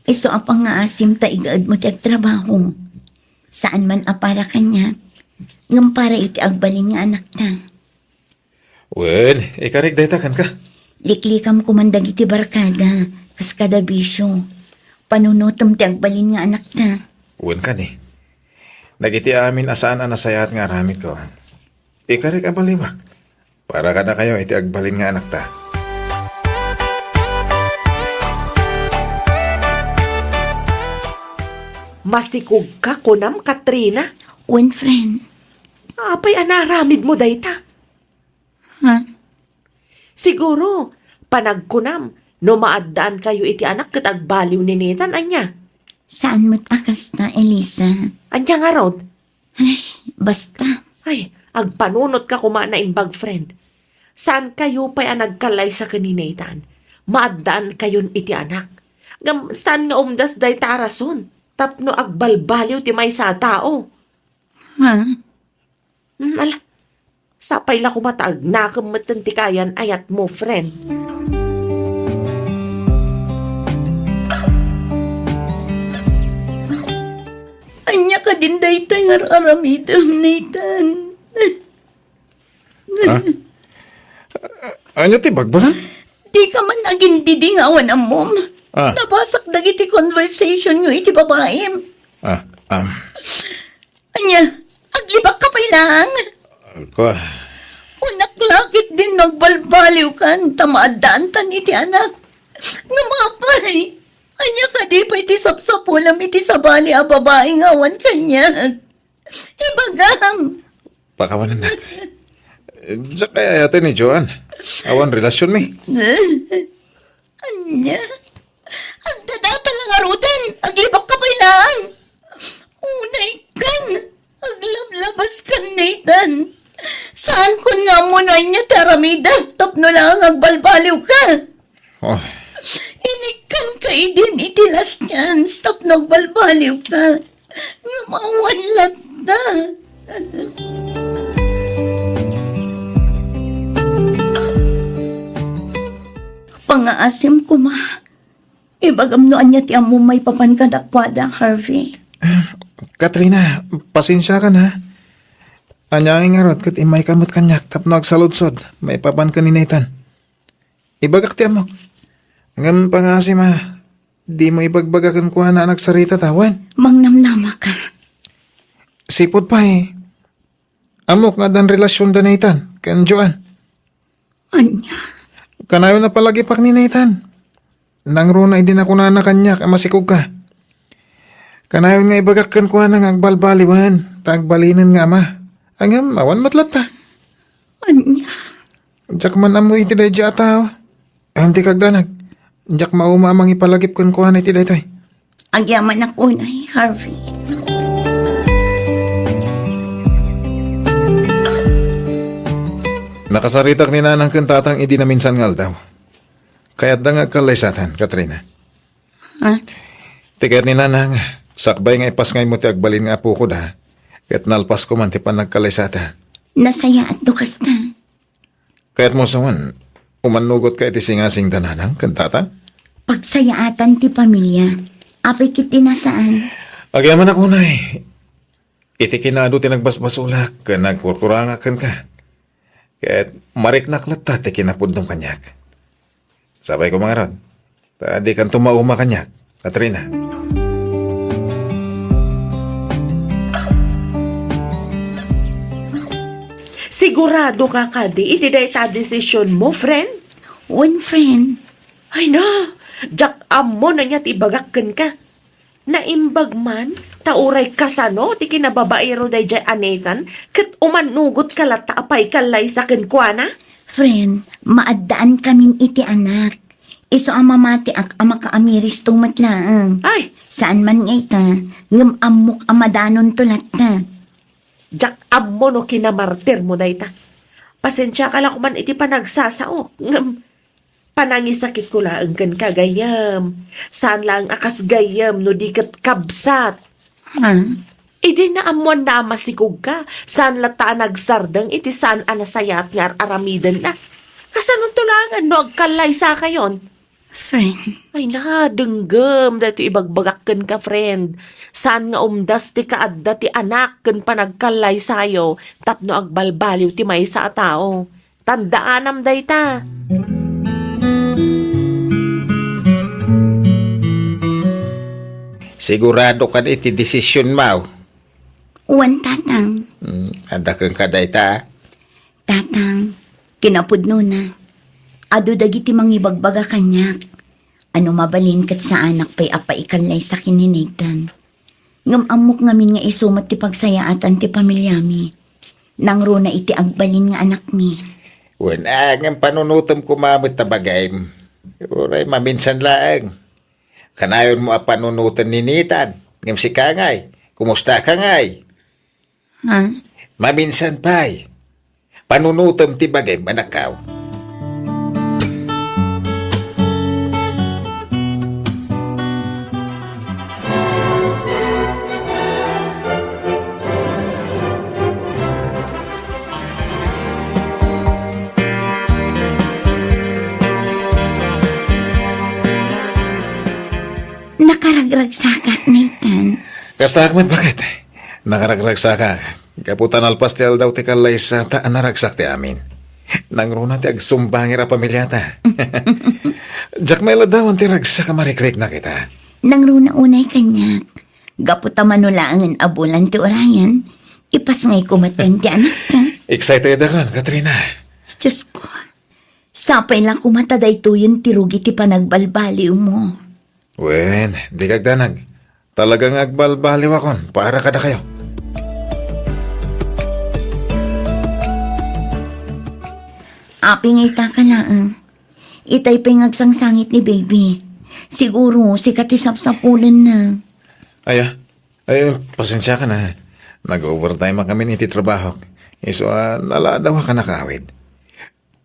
Isu a pangngaasim ta igaedmo ti agtrabaho. Saan man a para kaniak, ngem para iti agbalin nga anakta. Wen, ikarik dayta kenka. Liklikam koman dagiti barkada, kas kada bisio. Panunotem ti agbalin nga anakta. Wen kadi. Dagiti amin a saan a nasayaat nga aramidko. Ikarik a baliwak. Para kadakayo iti agbalin nga anakta. Masikogka, kunam, Katrina? Wen, friend. Apay a naaramidmo dayta? Ha? Siguro, panagkunam, no maaddaankayo iti anak ket agbaliw ni Nathan, ania? Saan met a kasta, Elisa. Ania ngarud? Ay, basta. Ay, agpanunotka koma, naimbag friend. Saankayo pay a nagkallaysa ken ni Nathan. Maaddaankayon iti anak. Ngem saan nga umdas dayta a rason tapno agbalbaliw ti maysa a tao? Ha? Hmm, ala, sapay la koma ta agnakem metten ti kayan-ayatmo, friend. Ania kadin daytoy nga ar-aramidem, Nathan? Ha? Ania ti bagbagam? Dika man agindidi nga awan ammom. Ah. Nabasak dagiti conversationyo iti babaim. Ah, um. Ania, aglibakka pay laeng? Kua. Kunak la ketdin no agbalbaliwkan ta maaddaantan iti anak. Ngem apay, ania kadi pay ti sapsapulem iti sabali a babai nga awan kaniak? Ibagam. Pakawanennak. Diak kayat ni Joan. Awan relasionmi. Ania? Agdadata la ngaruden, aglibakka pay laeng. Unaykan, aglablabaskan, Nathan. Saankon nga ammo no ania ti aramidek tapno laeng agbalbaliwka. Oh. Inikkanka idin iti last chance tapno agbalbaliwka. Ngem awan latta. Pangaasim koma. Ibagam no ania ti ammom maipapan kadakuada, Harvey. Katrina, pasensiakan, ha? Ania ngay ngarud ket immayka met kaniak tapno agsaludsod maipapan ken ni Nathan. Ibagak ti ammok. Ngem pangaasim a, dimo ibagbaga kenkuana a nagsarita ta, wen? Mangnamnamaka. Sipud pay, ammok nga addan relasionda Nathan ken Joan. Ania? Kanayon a palagipak ni Nathan. Nangruna idi nakunana kaniak a masikogka. Kanayon nga ibagak kenkuana nga agbalbaliwen ta agbalinen nga ama. Ngem awan met latta. Ania? Diak man ammo iti daydiay a tao. Ngem dika agdanag. Diak mauma a mangipalagip kenkuana iti daytoy. Agyamanak unay, Harvey. Nakasaritak ni Nanang ken Tatang idi naminsan nga aldaw. Kayatda nga agkallaysatan, Katrina. Ha? Ti kayat ni Nanang, sakbay nga ipasngaymo ti agbalin nga apokoda, ket nalpasko man ti panagkallaysata. Nasayaatto kasta. Kayatmo sawen, umannugotka iti singasingda Nanang ken Tatang? Pagsayaatan ti pamilia. Apay ketdi a saan? Agyamanak unay. Iti kinaadu ti nagbasbasolak ken nagkurkurangak kenka. Ket mariknak latta ti kinapudnom kaniak. Sapay koma ngarud, ta dikanto mauma kaniak, Katrina. Siguradoka kadi iti dayta a desisionmo, friend? Wen, friend. Ay na, diak ammo no ania ti ibagak kenka. Naimbag man, ta uray kasano ti kinababaero daydiay a Nathan, ket umannugotka latta a paikallaysa kenkuana? Friend, maaddaankamin iti anak. Isu a mamatiak a makaamiristo met laeng. Ay! Saan man nga ita, ngem ammok a madanonto latta. Diak ammo no kinamartirmo dayta. Pasensiaka la koman iti panagsasaok, ngem panangisakitko laeng kenka, gayyem. Saan laeng a kas gayyem no di ket kabsat. Ha? Idi naammoanna a masikogka, saan latta a nagsardeng iti saan a nasayaat nga ar-aramidenna. Kasanonto laengen no agkallaysakayon? Friend. Ay na, denggem daytoy ibagbagak kenka, friend. Saan nga umdas ti kaadda ti anak ken panagkallaysayo tapno agbalbaliw ti maysa a tao. Tandaanam dayta. Sigurado kad iti desisionmo? Wen, Tatang. Hmm, adda kenka dayta? Tatang, kinapudnona, adu dagiti mangibagbaga kaniak a no mabalin ket saanak pay a paikallaysa ken ni Nathan. Ngem ammok ngamin nga isu met ti pagsayaatan ti pamiliami. Nangruna iti agbalin nga anakmi. Wen, a, ngem panunotem koma met ta bagim. Uray maminsan laeng. Kanayonmo a panunoten ni Nathan. Ngem sika ngay, kumusta ka ngay? Ha? Maminsan pay. Panunotem ti bagim, anakkaw. Nakaragragsakak, Nathan. Kastaak met, baket? Nakaragragsakak. Gapu ta nalpas ti aldaw ti kallaysata a naragsak ti amin. Nangruna ti agsumbangir a pamiliata. Diak mailadawan ti ragsak a marikriknak ita. Nangruna unay kaniak. Gapu ta mano laengen a bulan ti urayan, ipasngayko met ti anakta. Excited ako, Katrina. Diyos ko, sapay la koma ta daytoyen ti rugi ti panagbalbaliwmo. Wen, dika agdanag. Talaga nga agbalbaliwakon para kadakayo. Api nga ita ka laeng. Itay pay nga agsangsangit ni baby. Siguro, sika ti sapsapulenna. Aya, ay, pasensiakan a. Nag-overtime a kami iti trabahok. Isu a, naladawak a nakaawid.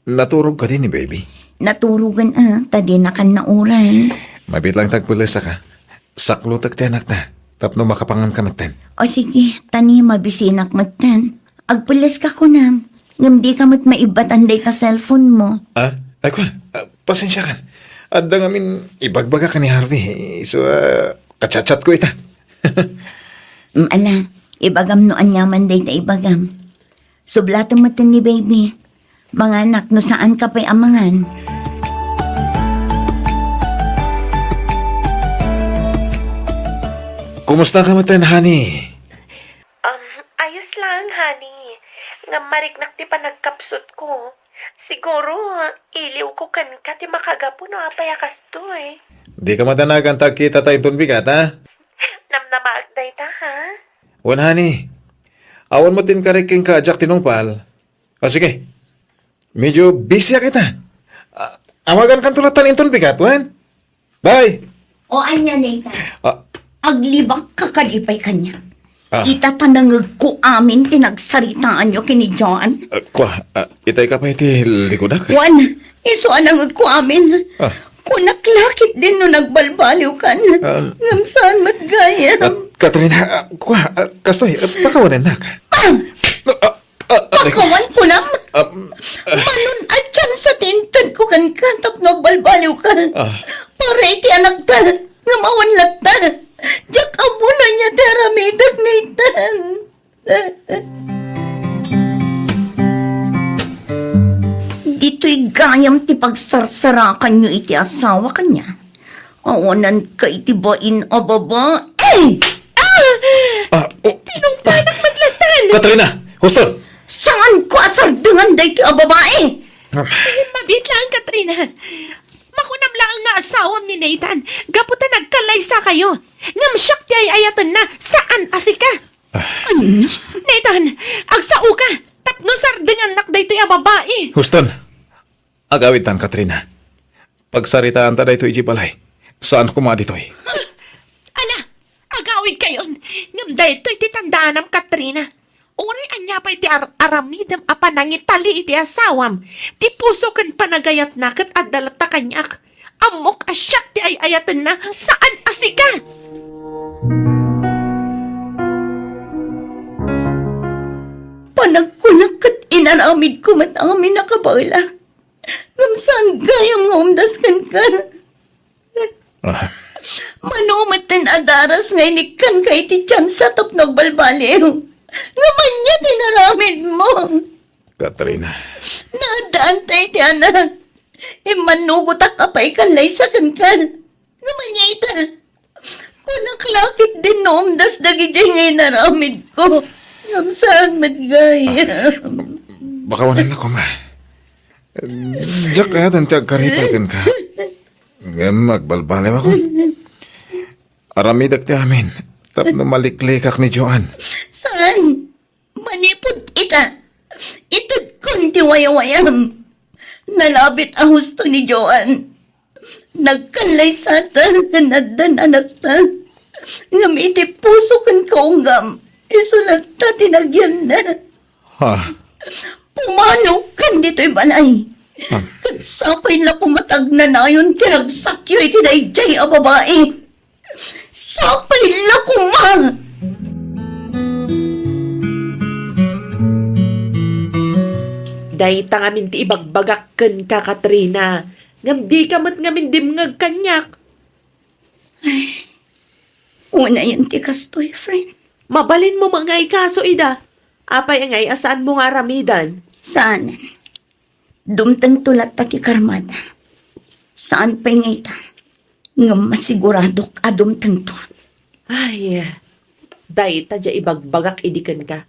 Naturog kadi ni baby? Naturogan a, ta dinakan nauray. Mabiit lang ta agpellesak a. Saklutek ti anakta, tapno makapangan ka metten. O sige, ta ni mabisinak metten. Agpelleska kunam, ngem dika met maibbatan dayta cellphone mo. Ah, ay kua, ah, pasensiakan. Adda ngamin ibagbaga ken ni Harvey, isu a, kachatchatko ita. Mm, ala, ibagam no aniaman dayta ibagam. Sublatem metten ni baby. Manganak no saan ka pay a mangan. Kumusta ka metten, honey? Um, ayos lang, honey. Ngem mariknak ti panagkapsutko. Siguro, iliwko kenka ti makagapu no apay a kastoy. Dika madanagan ta agkitata inton bigat, ha? Namnamaak dayta, ha? Wen, honey. Awan met ti inkarik kenka a diak tinungpal. O, sige. Medyo busy-ak ita. Ah, awagankanto latta inton bigat, wen? Bye! O, ania, Nathan? Ah. Aglibakka kadi pay kaniak? Ah. Ita ta nangegko amin ti nagsaritaanyo ken ni John. Ah, kua, ah, itay ka pay ti likudak? Wen, isu a nangegko amin. Ah. Kunak la ketdin no nagbalbaliwkan. Ah. Ngem saan met gayam. Ah, Katrina, ah, kua, ah, kastoy, ah, pakawanennak. Ah! Ah, ah, ah, Pakawan kunam. Ah, ah. Manon a tsansa ti intedko kenka tapno agbalbaliwka. Ah. Para iti anakta, ngem awan latta. Diak ammo no ania ti aramidek, Nathan. Ditoy gayam ti pagsarsarakanyo iti asawa kaniak. Awananka iti bain a babai. Ah! Ah, oh. Tinungpanak met latta. Katrina! Huston! Saanko a sardengan daytoy a babai! Ah. Ay, mabiit laeng, Katrina. Makunam laeng nga asawam ni Nathan, gapu ta nagkallaysakayo. Ngem siak ti ay-ayatenna, saan a sika. Ah. Ania? Nathan, agsaoka, tapno sardengannak daytoy a babai. Huston, agawidtan, Katrina. Pagsaritaanta daytoy idiay balay. Saan koma ditoy. Ala, agawidkayon. Ngem daytoy ti tandaanam, Katrina. Uray ania pay ti ar-, aramidem a panangitali iti asawam, ti puso ken panagayatna ket adda latta kaniak. Ammok a siak ti ay-ayatenna, saan a sika. Panagkunak ket inaramidko met amin a kabaelak. Ngem saan gayam nga umdas kenka. Ah. Mano metten a daras nga inikkanka iti tiansa tapno agbalbaliw. Ngem ania ti inaramidmo? Katrina. Naaddaanta iti anak. Immanugotak a paikan laysa kenka. Ngem ania ita? Kunak la ketdin no umdas dagidiay nga inaramidko. Ngem saan met gayam. Pakawanennak koma. Diak kayat ti agkaripay kenka. Ngem agbalbaliwakon. Aramidek ti amin. tapno maliklikak ni Joan. Saan? Manipud ita, itedkon ti wayawayam. Nalabit a husto ni Joan. Nagkallaysata nga addan anakta. Ngem iti puso ken kaunggam, isu latta ti nagyanna. Ha? Pumanokan ditoy balay. Ah. Ket sapay la koma ta agnanayon ti ragsakyo iti daydiay a babai. Sapay la koma! Dayta ngamin ti ibagbagak kenka, Katrina. Ngem dika met ngamin dimngeg kaniak. Ay, unayen ti kastoy, friend. Mabalinmo met nga ikaso ida. Apay ngay a saanmo nga aramiden? Saanen. Dumtengto latta ti karmada. Saan pay nga ita, ngem masiguradok a dumtengto. Ay, dayta diay ibagbagak idi kenka.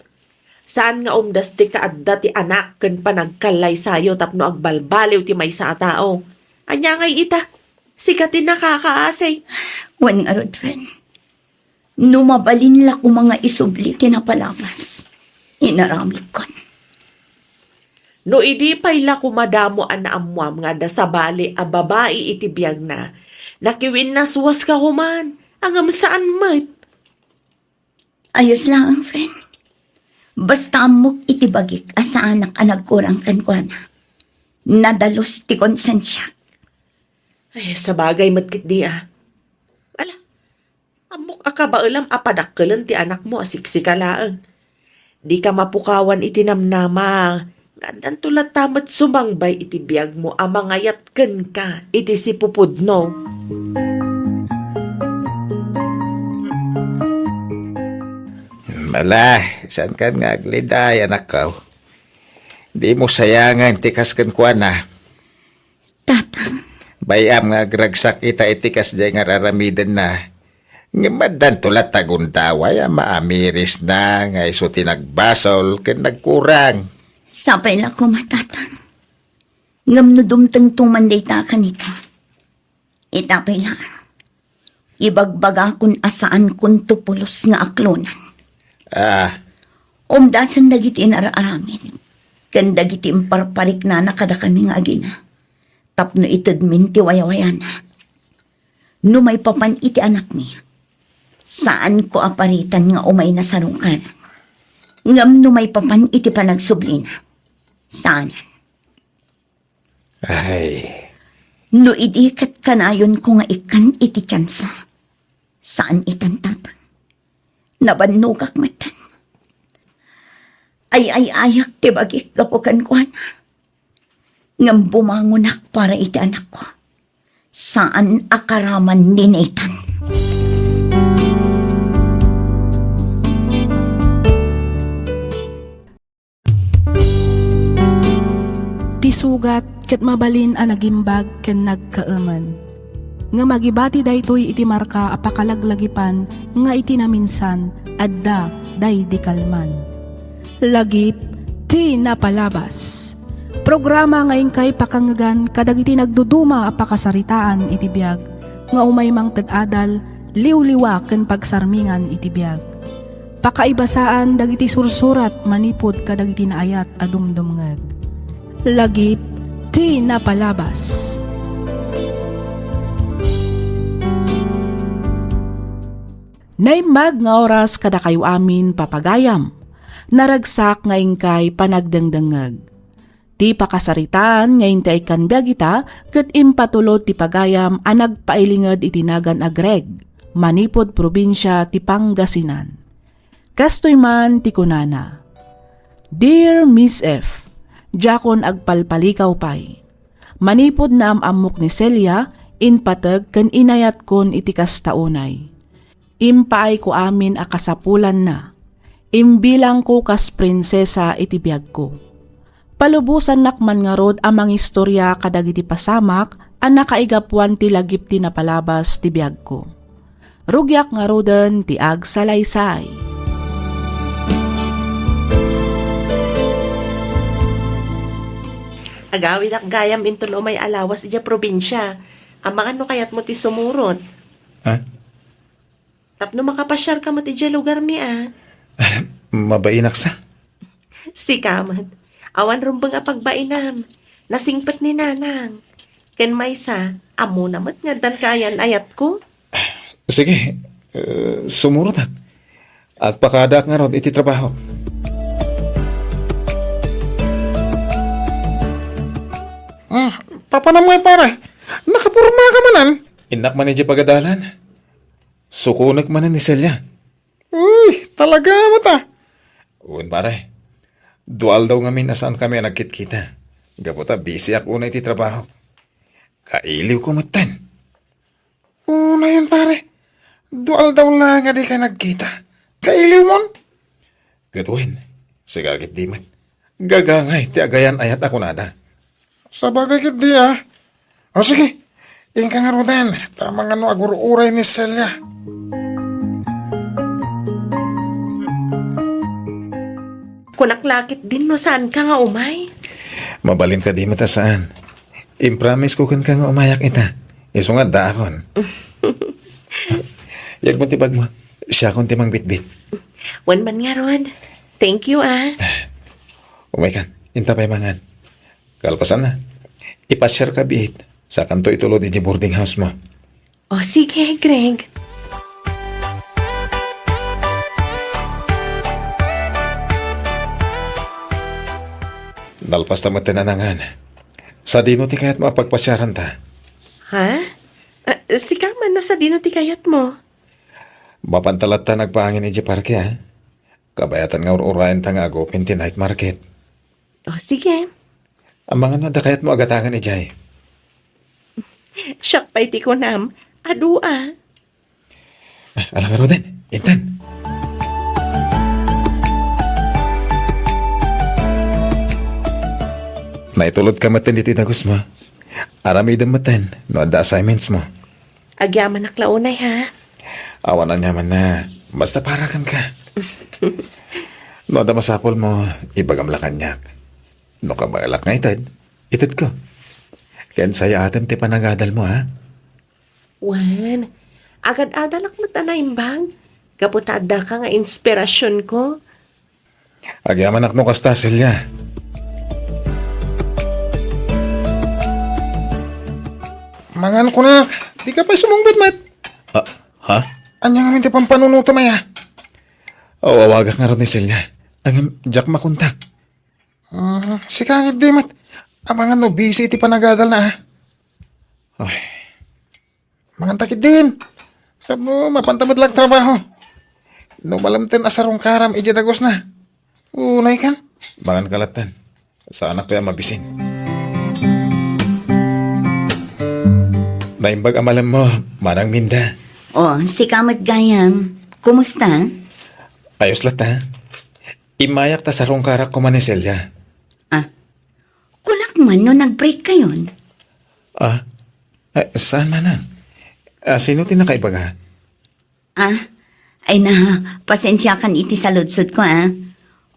Saan nga umdas ti kaadda ti anak ken panagkallaysayo tapno agbalbaliw ti maysa a tao. Ania ngay ita? Sika ti nakakaasi. Wen ngarud, friend. No mabalin la koma nga isubli ti napalabas, inaramidkon. No idi pay la koma damo a naammoam nga adda sabali a babai iti biagna, nakiwinnaswaska koman, ngem saan met. Ayos laeng, friend. Basta ammok iti bagik a saanak a nagkurang kenkuana. Nadalus ti konsensiak. Ay, sabagay met ketdi a. Ala, ammok a kabaelam a padakkelen ti anakmo a siksika laeng. Dika mapukawan iti namnama nga addanto latta met sumangbay iti biagmo a mangayat kenka iti sipupudno. Ala, saankan nga agliday, anakko. Dimo sayangen ti kas kenkuana. Tatang. Bay-am nga agragsak ita iti kasdiay nga ar-aramidenna. Ngem addanto latta gundaway a maamirisna nga isu ti nagbasol ken nagkurang. Sapay la koma, Tatang. Ngem no dumtengto man dayta a kanito, ita pay la. Ibagbagakon a saankonto pulos nga aklonan. Ah. Umdasen dagiti inar-aramid ken dagiti imparpariknana kadakami nga agina tapno itedmin ti wayawayana. No maipapan iti anakmi, saanko a paritan nga umayna sarukanan. Ngem no maipapan iti panagsublina, saanen. Ay. No idi ket kanayonko nga ikkan iti tiansa, saan itan, Tatang. Nabannogak metten. Ay-ay-ayak ti bagik gapu kenkuana. Ngem bumangonak para iti anakko. Saan a karaman ni Nathan. Ti sugat ket mabalin a nagimbag ken nagkaemen. Ngem agibati daytoy iti marka a pakalaglagipan nga iti naminsan adda daydi kalman. Lagip ti napalabas. Programa nga inkay pakangngegan kadagiti nagduduma a pakasaritaan iti biag nga umay mangted adal, liwliwa ken pagsarmingan iti biag. Pakaibasaan dagiti sursurat manipud kadagiti naayat a dumdumngeg. Lagip ti napalabas. Naimbag nga oras kadakayo amin, papagayam. Naragsak nga inkay panagdengdengngeg. Ti pakasaritaan nga inti ay kanbiag ita ket impatulod ti pagayam a nagpailinged iti nagan a Greg, manipud probinsia ti Pangasinan. Kastoy man ti kunana, "Dear Miss F, diakon agpalpalikaw pay. Manipud naam-ammok ni Celia, impateg ken inayatkon iti kasta unay. Impaayko amin a kasapulanna. Imbilangko kas prinsesa iti biagko. Palubosannak man ngarud a mangistoria kadagiti pasamak a nakaigapuan ti lagip ti napalabas ti biagko. Rugiak ngaruden ti agsalaysay." Agawidak gayam inton umay a lawas idiay probinsia. Amangan no kayatmo ti sumurot. Ha? Tapno makapasiarka met idiay lugarmi a. Mabainak sa. Sika met. Awan rumbeng a pagbainam. Nasingpet ni Nanang. Ken maysa, ammona met nga addan kaayan-ayatko. Sige, eh, sumurotak. Agpakadaak ngarud iti trabaho. Ah, papanam ngay, pare? Nakaporma ka manen? Innak man idiay pagadalan. Sukonek manen ni Celia. Uy, talaga met a. Wen, pare. Dua aldaw ngamin a saan kami a nagkitkita. Gapu ta busy ak unay iti trabaho. Kailiwko metten. Unayen, pare. Dua aldaw la nga dikay nagkita. Kailiwmon? Ket wen, sika ketdi met. Gagangay ti agayan-ayat a kunada. Sabagay ketdi a. O sige, inka ngaruden, ta mangano agur-uray ni Celia. Kunak la ketdin no saanka nga umay. Mabalin kadi met a saan. Impromise ko kenka nga umayak ita. Isu nga addaakon. Yagmo ti bagmo. Siakon ti mangbitbit. Wen man ngarud. Thank you, ah. Umaykan. Inta pay mangan. Kalpasanna, ipasiarka biit. Sakanto itulod iti boarding house mo. O, sige, Greg. Nalpasta met ti nanangan. Sadino ti kayatmo a pagpasiaranta? Ha? Ah, sika man no sadino ti kayatmo? Mapanta latta nga agpaangin idiay parke, a? Kabayatan nga ur-urayenta nga agupen ti night market. O, sige. Amangan no adda kayatmo a gatangen idiay. Siak pay ti kunam, adu a. Ah, ala ngaruden, intan. Naitulodka metten ditoy dagusmo. Aramidem metten no adda assignments mo. Agyamanak la unay, ha? Awan aniamanna. Basta para kenka. No adda masapulmo, ibagam la kaniak. No kabaelak nga ited, itedko. Ken sayatem ti panagadalmo, ha? Wen, agad-adalak met a naimbag. Gapu ta addaka nga inspirasionko. Agyamanak no kasta, Celia. Mangan kunak, dika pay sumungbat met. Ah, ha? Ania ngamin ti pampanunotem aya? Aw-awagak ngarud ni Celia. Ngem diak makontak. Ah, sika ketdi met. Amangan no busy iti panagadalna, a. Ay. Manganta ketdin. Tapno mapanta met la agtrabaho. No malemten a sarungkaram idiay dagusna. Unaykan. Manganka latta. Saanak pay a mabisin. Naimbag a malemmo, Manang Minda. O, sika met gayam. Kumusta? Ayos latta. Immayak ta sarungkarak koma ni Celia. Ah, kunak man no nag-break kayon? Ah, eh, saan, Manang? Ah, sino ti nakaibaga? Ah, ay na, pasensiakan iti saludsodko, a.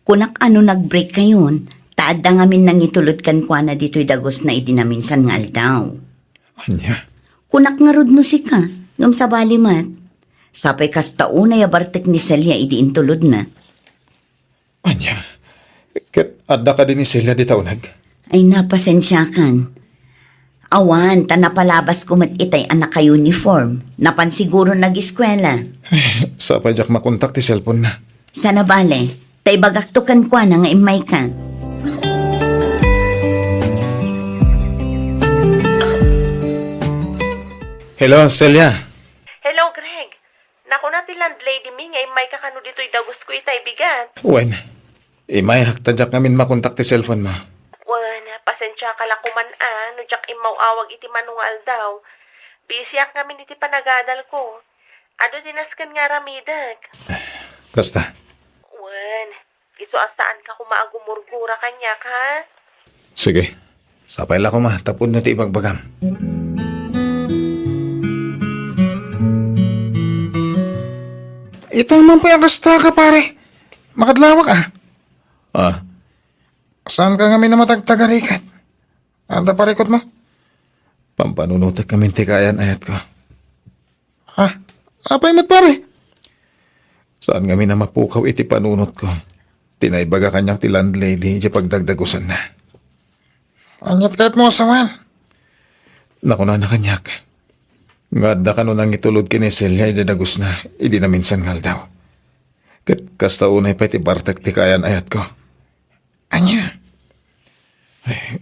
Kunak a no nag-break kayon, ta adda ngamin nangitulod kenkuana ditoy dagusna iti naminsan nga aldaw. Ania? Kunak ngarud no sika, ngem sabali met. Sapay kasta unay a bartek ni Celia idi intulodna. Ania? Ket adda kadi ni Celia dita uneg? Ay, na, pasensiakan. Awan, ta napalabasko met itay a naka-uniform. Napan siguro nagiskuela. Sapay diak makontak ti cellphone-na. Sana bale, ta ibagakto kenkuana nga immayka. Hello, Celia. Hello, Greg. Nakuna ti landlady mi nga immayka kano ditoy dagusko itay bigat. Wen, immayak ta diak ngamin makontak ti cellphone mo. Wen, pasensiaka la koman a no diak immaw-awag iti mano nga aldaw. Busyak ngamin iti panagadalko. Adu ti nasken nga aramidek. Kasta. Wen, isu a saanka koma a gumurgura kaniak, ha? Sige. Sapay la koma, tapudno ti ibagbagam. Ita man pay a kastaka, pare. Makadlawak, a. Ah. Saanka ngamin a matagtagarigat? Adda parikutmo? Pampanunotek ngamin ti kaayan-ayatko. Ha? Apay met, pare? Saan ngamin a mapukaw iti panunotko ti naibaga kaniak ti landlady idiay pagdagdagusanna. Aniat kayatmo a sawen? Nakunana kaniak nga adda kano nangitulod ken ni Celia idiay dagusna idi naminsan nga aldaw. Ket kasta unay pay ti bartek ti kaayan-ayatko. Ania? Ay,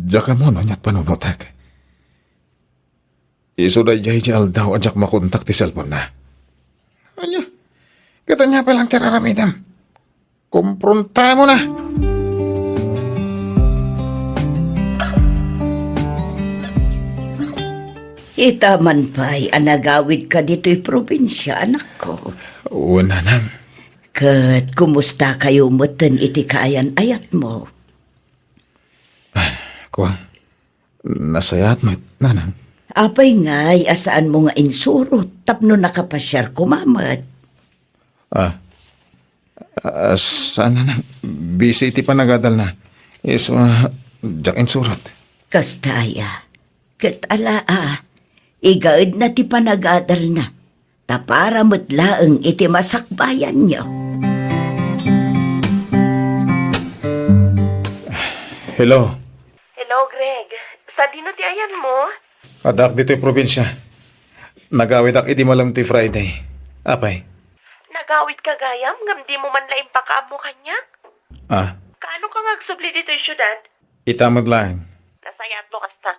diak ammo no aniat panunotek. Isu daydiay ti aldaw a diak makontak ti cellphone-na. Ania? Ket ania pay laeng ti ar-aramidem? Komprontaemona! Ita man pay a nagawidka ditoy probinsia, anakko. Wen, nanang. Ket kumustakayo metten iti kaayan-ayatmo? Ah, kua, nasayaat met, nanang. Apay ngay a saanmo nga insurot tapno nakapasiar koma met? Ah, ah, saan, nanang? Busy iti panagadalna. Isu a, diak insurot. Kasta aya. Ket ala a, igaedna ti panagadalna. Ta para met laeng iti masakbayanyo. Hello. Hello, Greg. Sadino ti ayanmo? Addaak ditoy probinsia. Nagawidak idi malem ti Friday. Apay? Nagawidka gayam ngem dimo man la impakaammo kaniak? Ah. Kaanoka nga agsubli ditoy siudad? Ita met laeng. Nasayaatmo kasta.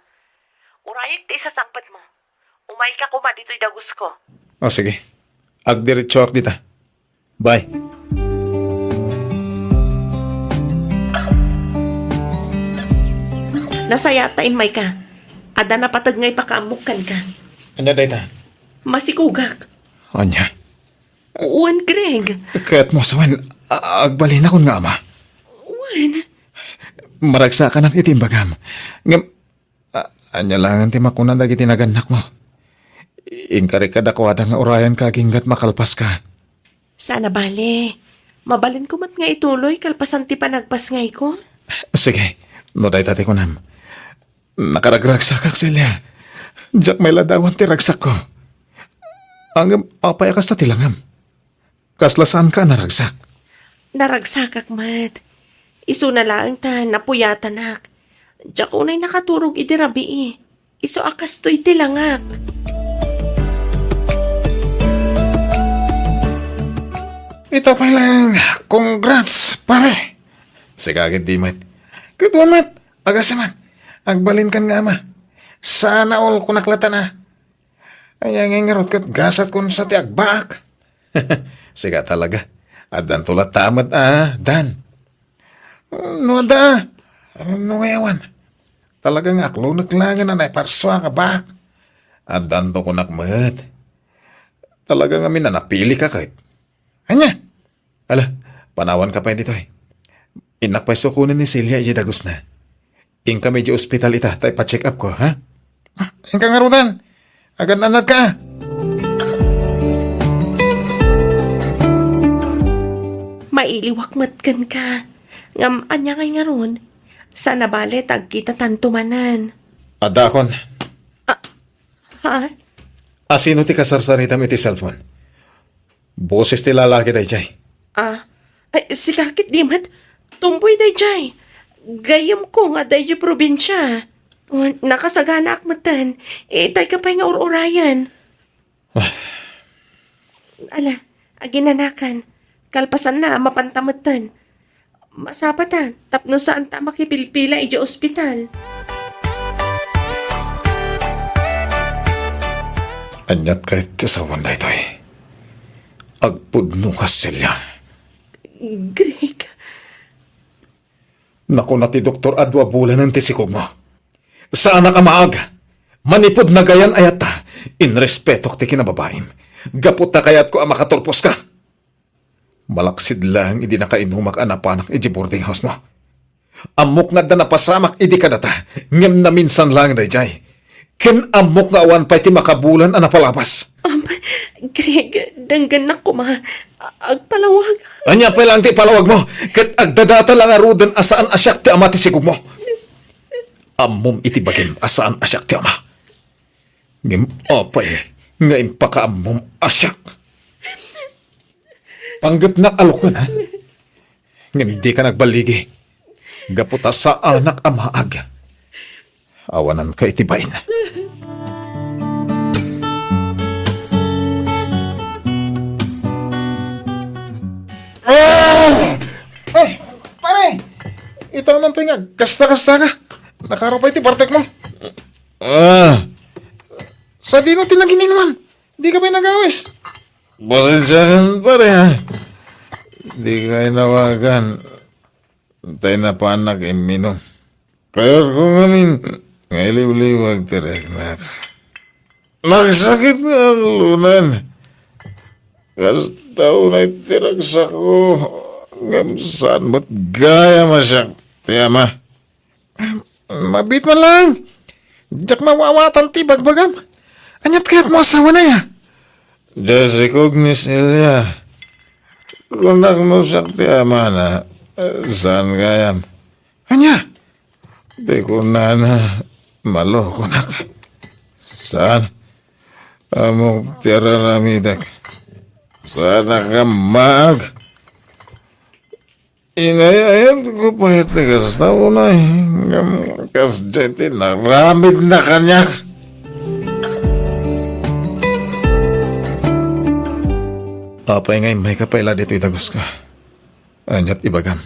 Urayek ti isasangpetmo. Umayka koma ditoy dagusko. O, sige. Agdiretsoak dita. Bye. Nasayaat ta immayka. Adda napateg nga ipakaammok kenka. Ania dayta? Masikogak. Ania? Wen, Greg. Kayatmo a sawen, a-, agbalinakon nga ama? Wen. Maragsakanak iti imbagam. Ngem, A-, ania laengen ti makuna dagiti nagannakmo? Inkarik kadakuada nga urayanka agingga makalpaska. Saan a bale. Mabalinko met nga ituloy kalpasan ti panagpasngayko. Sige, no dayta ti kunam. Nakaragragsakak, Celia. Diak mailadawan ti ragsakko. Ngem, apay a kasta ti langam? Kasla saanka a naragsak? Naragsakak met. Isuna laeng ta napuyatanak. Diak unay nakaturog idi rabii. Isu a kastoy ti langak. Ita pay laeng, congrats, pare. Sika ketdi met. Ket wen met, agasem man. Agbalinkan nga ama. Sana all, kunak latta. Ania ngay ngarud ket gasatko sa ti agbaak? Sika talaga. Addanto latta met a, Dan. No adda, no awan. Talaga nga aklonek laengen a naiparsuak a baak. Addanto kunak met. Talaga ngamin a napilika ket. Ania? Ala, panawanka pay ditoy. Innak pay sukonen ni Celia idiay dagusna. Inkami idiay ospital ita ta ipa-check up ko, ha? Ah, inka ngaruden. Agan-annadka. Mailiwak met kenka. Ngem ania ngay ngarud? Saan a bale ta agkitatanto manen. Addaakon. Ah, ha? Asino ti kasarsaritam iti cellphone? Boses ti lalaki daydiay. Ah, ay, sika ketdi met. Tumboy daydiay. Gayyemko nga adda idiay probinsia. Oh, nakasaganaak metten. Itayka pay nga ur-urayen. Ah. Ala, aginanakan. Kalpasanna, mapanta metten. Masapata, tapno saanta a makipilpila idiay ospital. Aniat kayat ti asawan daytoy? Agpudnoka, Celia. Greg. Nakuna ti doktor a dua bulanen ti sikogmo. Saanak a maag. Manipud nagayan-ayatta, inrespetok ti kinababaim. Gapu ta kayatko a makaturposka. Malaksid laeng idi nakainumak a napanak idiay boarding house-mo. Ammok nga adda napasamak idi kadata, ngem naminsan laeng daydiay. Ken ammok nga awan pay ti makabulan a napalabas. Um, Greg, denggennak koma. A-, agpalawag. Ania pay laeng ti ipalawagmo? Ket agdadata la ngaruden a saan a siak ti ama ti sikogmo. Ammom iti bagim a saan a siak ti ama. Ngem apay nga impakaammom a siak? Panggepnak a luken, ha? Ngem dika nagballigi. Gapu ta saanak a maag. Awananka iti bain. Ah! Ay, pare! Ita man pay nga, kasta-kasta ka. Nakaro pay ti partek mo. Ah. Sadino ti nagininumam? Dika pay nagawis? Pasensiakan, pare, ha? Dika inawagan. Tay napanak imminum. Kayatko ngamin nga iliwliwag ti riknak. Nagsakit nga aglunan. Kasta unay ti ragsakko. Ngem saan met gayam a siak ti ama. Mabiit man lang. Diak mawawatan ti bagbagam. Aniat kayat mo asawa na ya? Jessica ni Celia. Kunak no siak ti amana, saan gayam? Ania? Di kunana, malokonak. Saan? Ammok ti araramidek. Saanak a maag. Inay-ayat ko pay ti kasta unay, ngem kasdiay ti naramidna kaniak. Apay nga immayka pay la ditoy daguska? Aniat ibagam?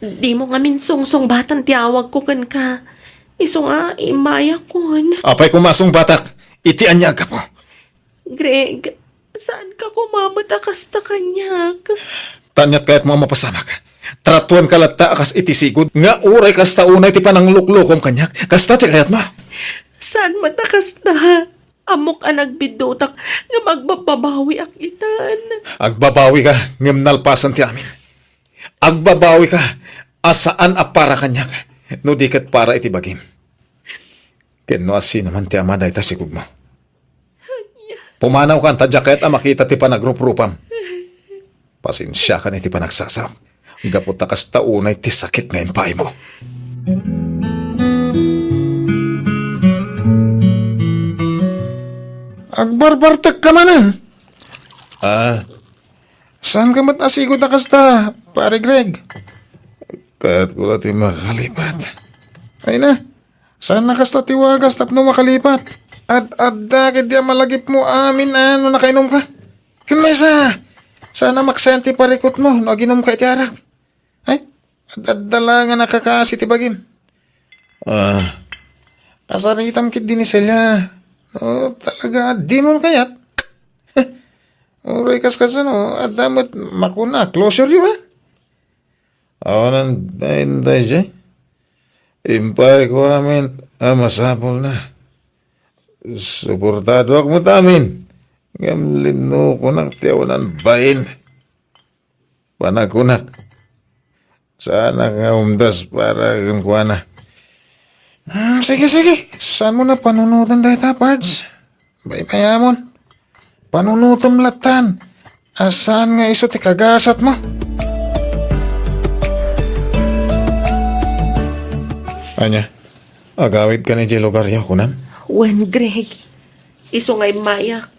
Dimo ngamin sungsungbatan ti awagko kenka. Isu nga immayakon. Apay koma a sungbatak? Iti ania a gapu? Greg, saanka koma met a kasta kaniak? Ta aniat kayatmo a mapasamak? Tratuanka latta a kas iti sigud nga uray kasta unay ti panangluklukom kaniak. Kasta ti kayatmo? Saan met a kasta? Ammok a nagbiddutak ngem agbabbabawiak itan. Agbabawika ngem nalpasen ti amin. Agbabawika a saan a para kaniak no di ket para iti bagim. Ken no asino man ti ama dayta sigugmo. Pumanawkan ta diak kayat a makita ti panagruprupam. Pasensiakan iti panagsasaok. Gapu ta kasta unay ti sakit nga impaaymo. Agbarbartekka manen? Ah. Saanka met a sigud a kasta, Pare Greg? Kayatko la ti makalipat. Ay na, saan a kasta ti wagas tapno makalipat? Ad-adda ketdi a malagipmo amin a no nakainumka. Ken maysa, saan a maksayan ti parikutmo no aginumka iti arak. Ay, ad-adda la nga nakakaasi ti bagim. Ah, kasaritam ketdi ni Celia. No talaga, dimon kayat. Uray kaskasano, adda met makuna, closeryo, ha? Awanan bain daydiay. Impayko amin a masapulna. Suportadoak met amin. Ngem linnukonak ti awanan bain. Panagkunak, saanak nga umdas para kenkuana. Hmm, sige, sige. Saanmo na panunoten dayta, Pards? Baybayamon. Panunotem lattan. A saan nga isu ti kagasatmo? Ania, agawidkan idiay lugaryo, kunam? Wen, Greg. Isu nga immayak.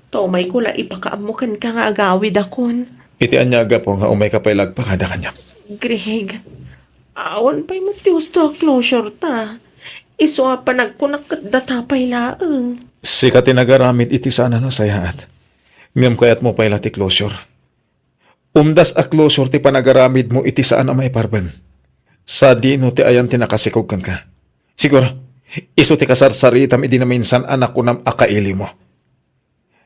Ta umayko la ipakaammo kenka nga agawidakon. Iti ania a gapu nga umayka pay la agpakada kaniak? Greg, awan pay met ti husto a closure ta. Isu a panagkunak ket data pay laeng. Sika ti nagaramid iti saan a nasayaat. Ngem kayatmo pay la ti closure. Umdas a closure ti panagaramidmo iti saan a maiparbeng. Sadino ti ayan ti nakasikog kenka? Siguro, isu ti kasarsaritam idi naminsan a nakunam a kailiwmo.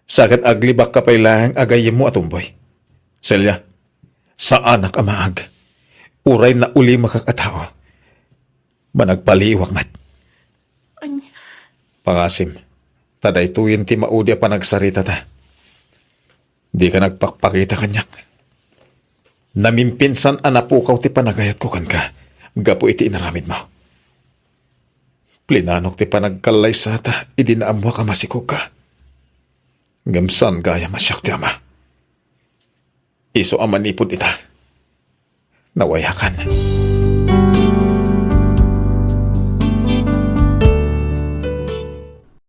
Sa ket aglibakka pay laeng a gayyemmo a tumboy. Celia, saanak a maag. Uray naulimakak a tao, managpaliiwak met. Ania? Pangasim, ta daytoyen ti maudi a panagsaritata. Dika nagpakpakita kaniak. Namimpinsan a napukaw ti panagayatko kenka gapu iti inaramidmo. Plinanok ti panagkallaysata idi naammoak a masikogka. Ngem saan gayam a siak ti ama. Isu a manipud ita, nawayakan.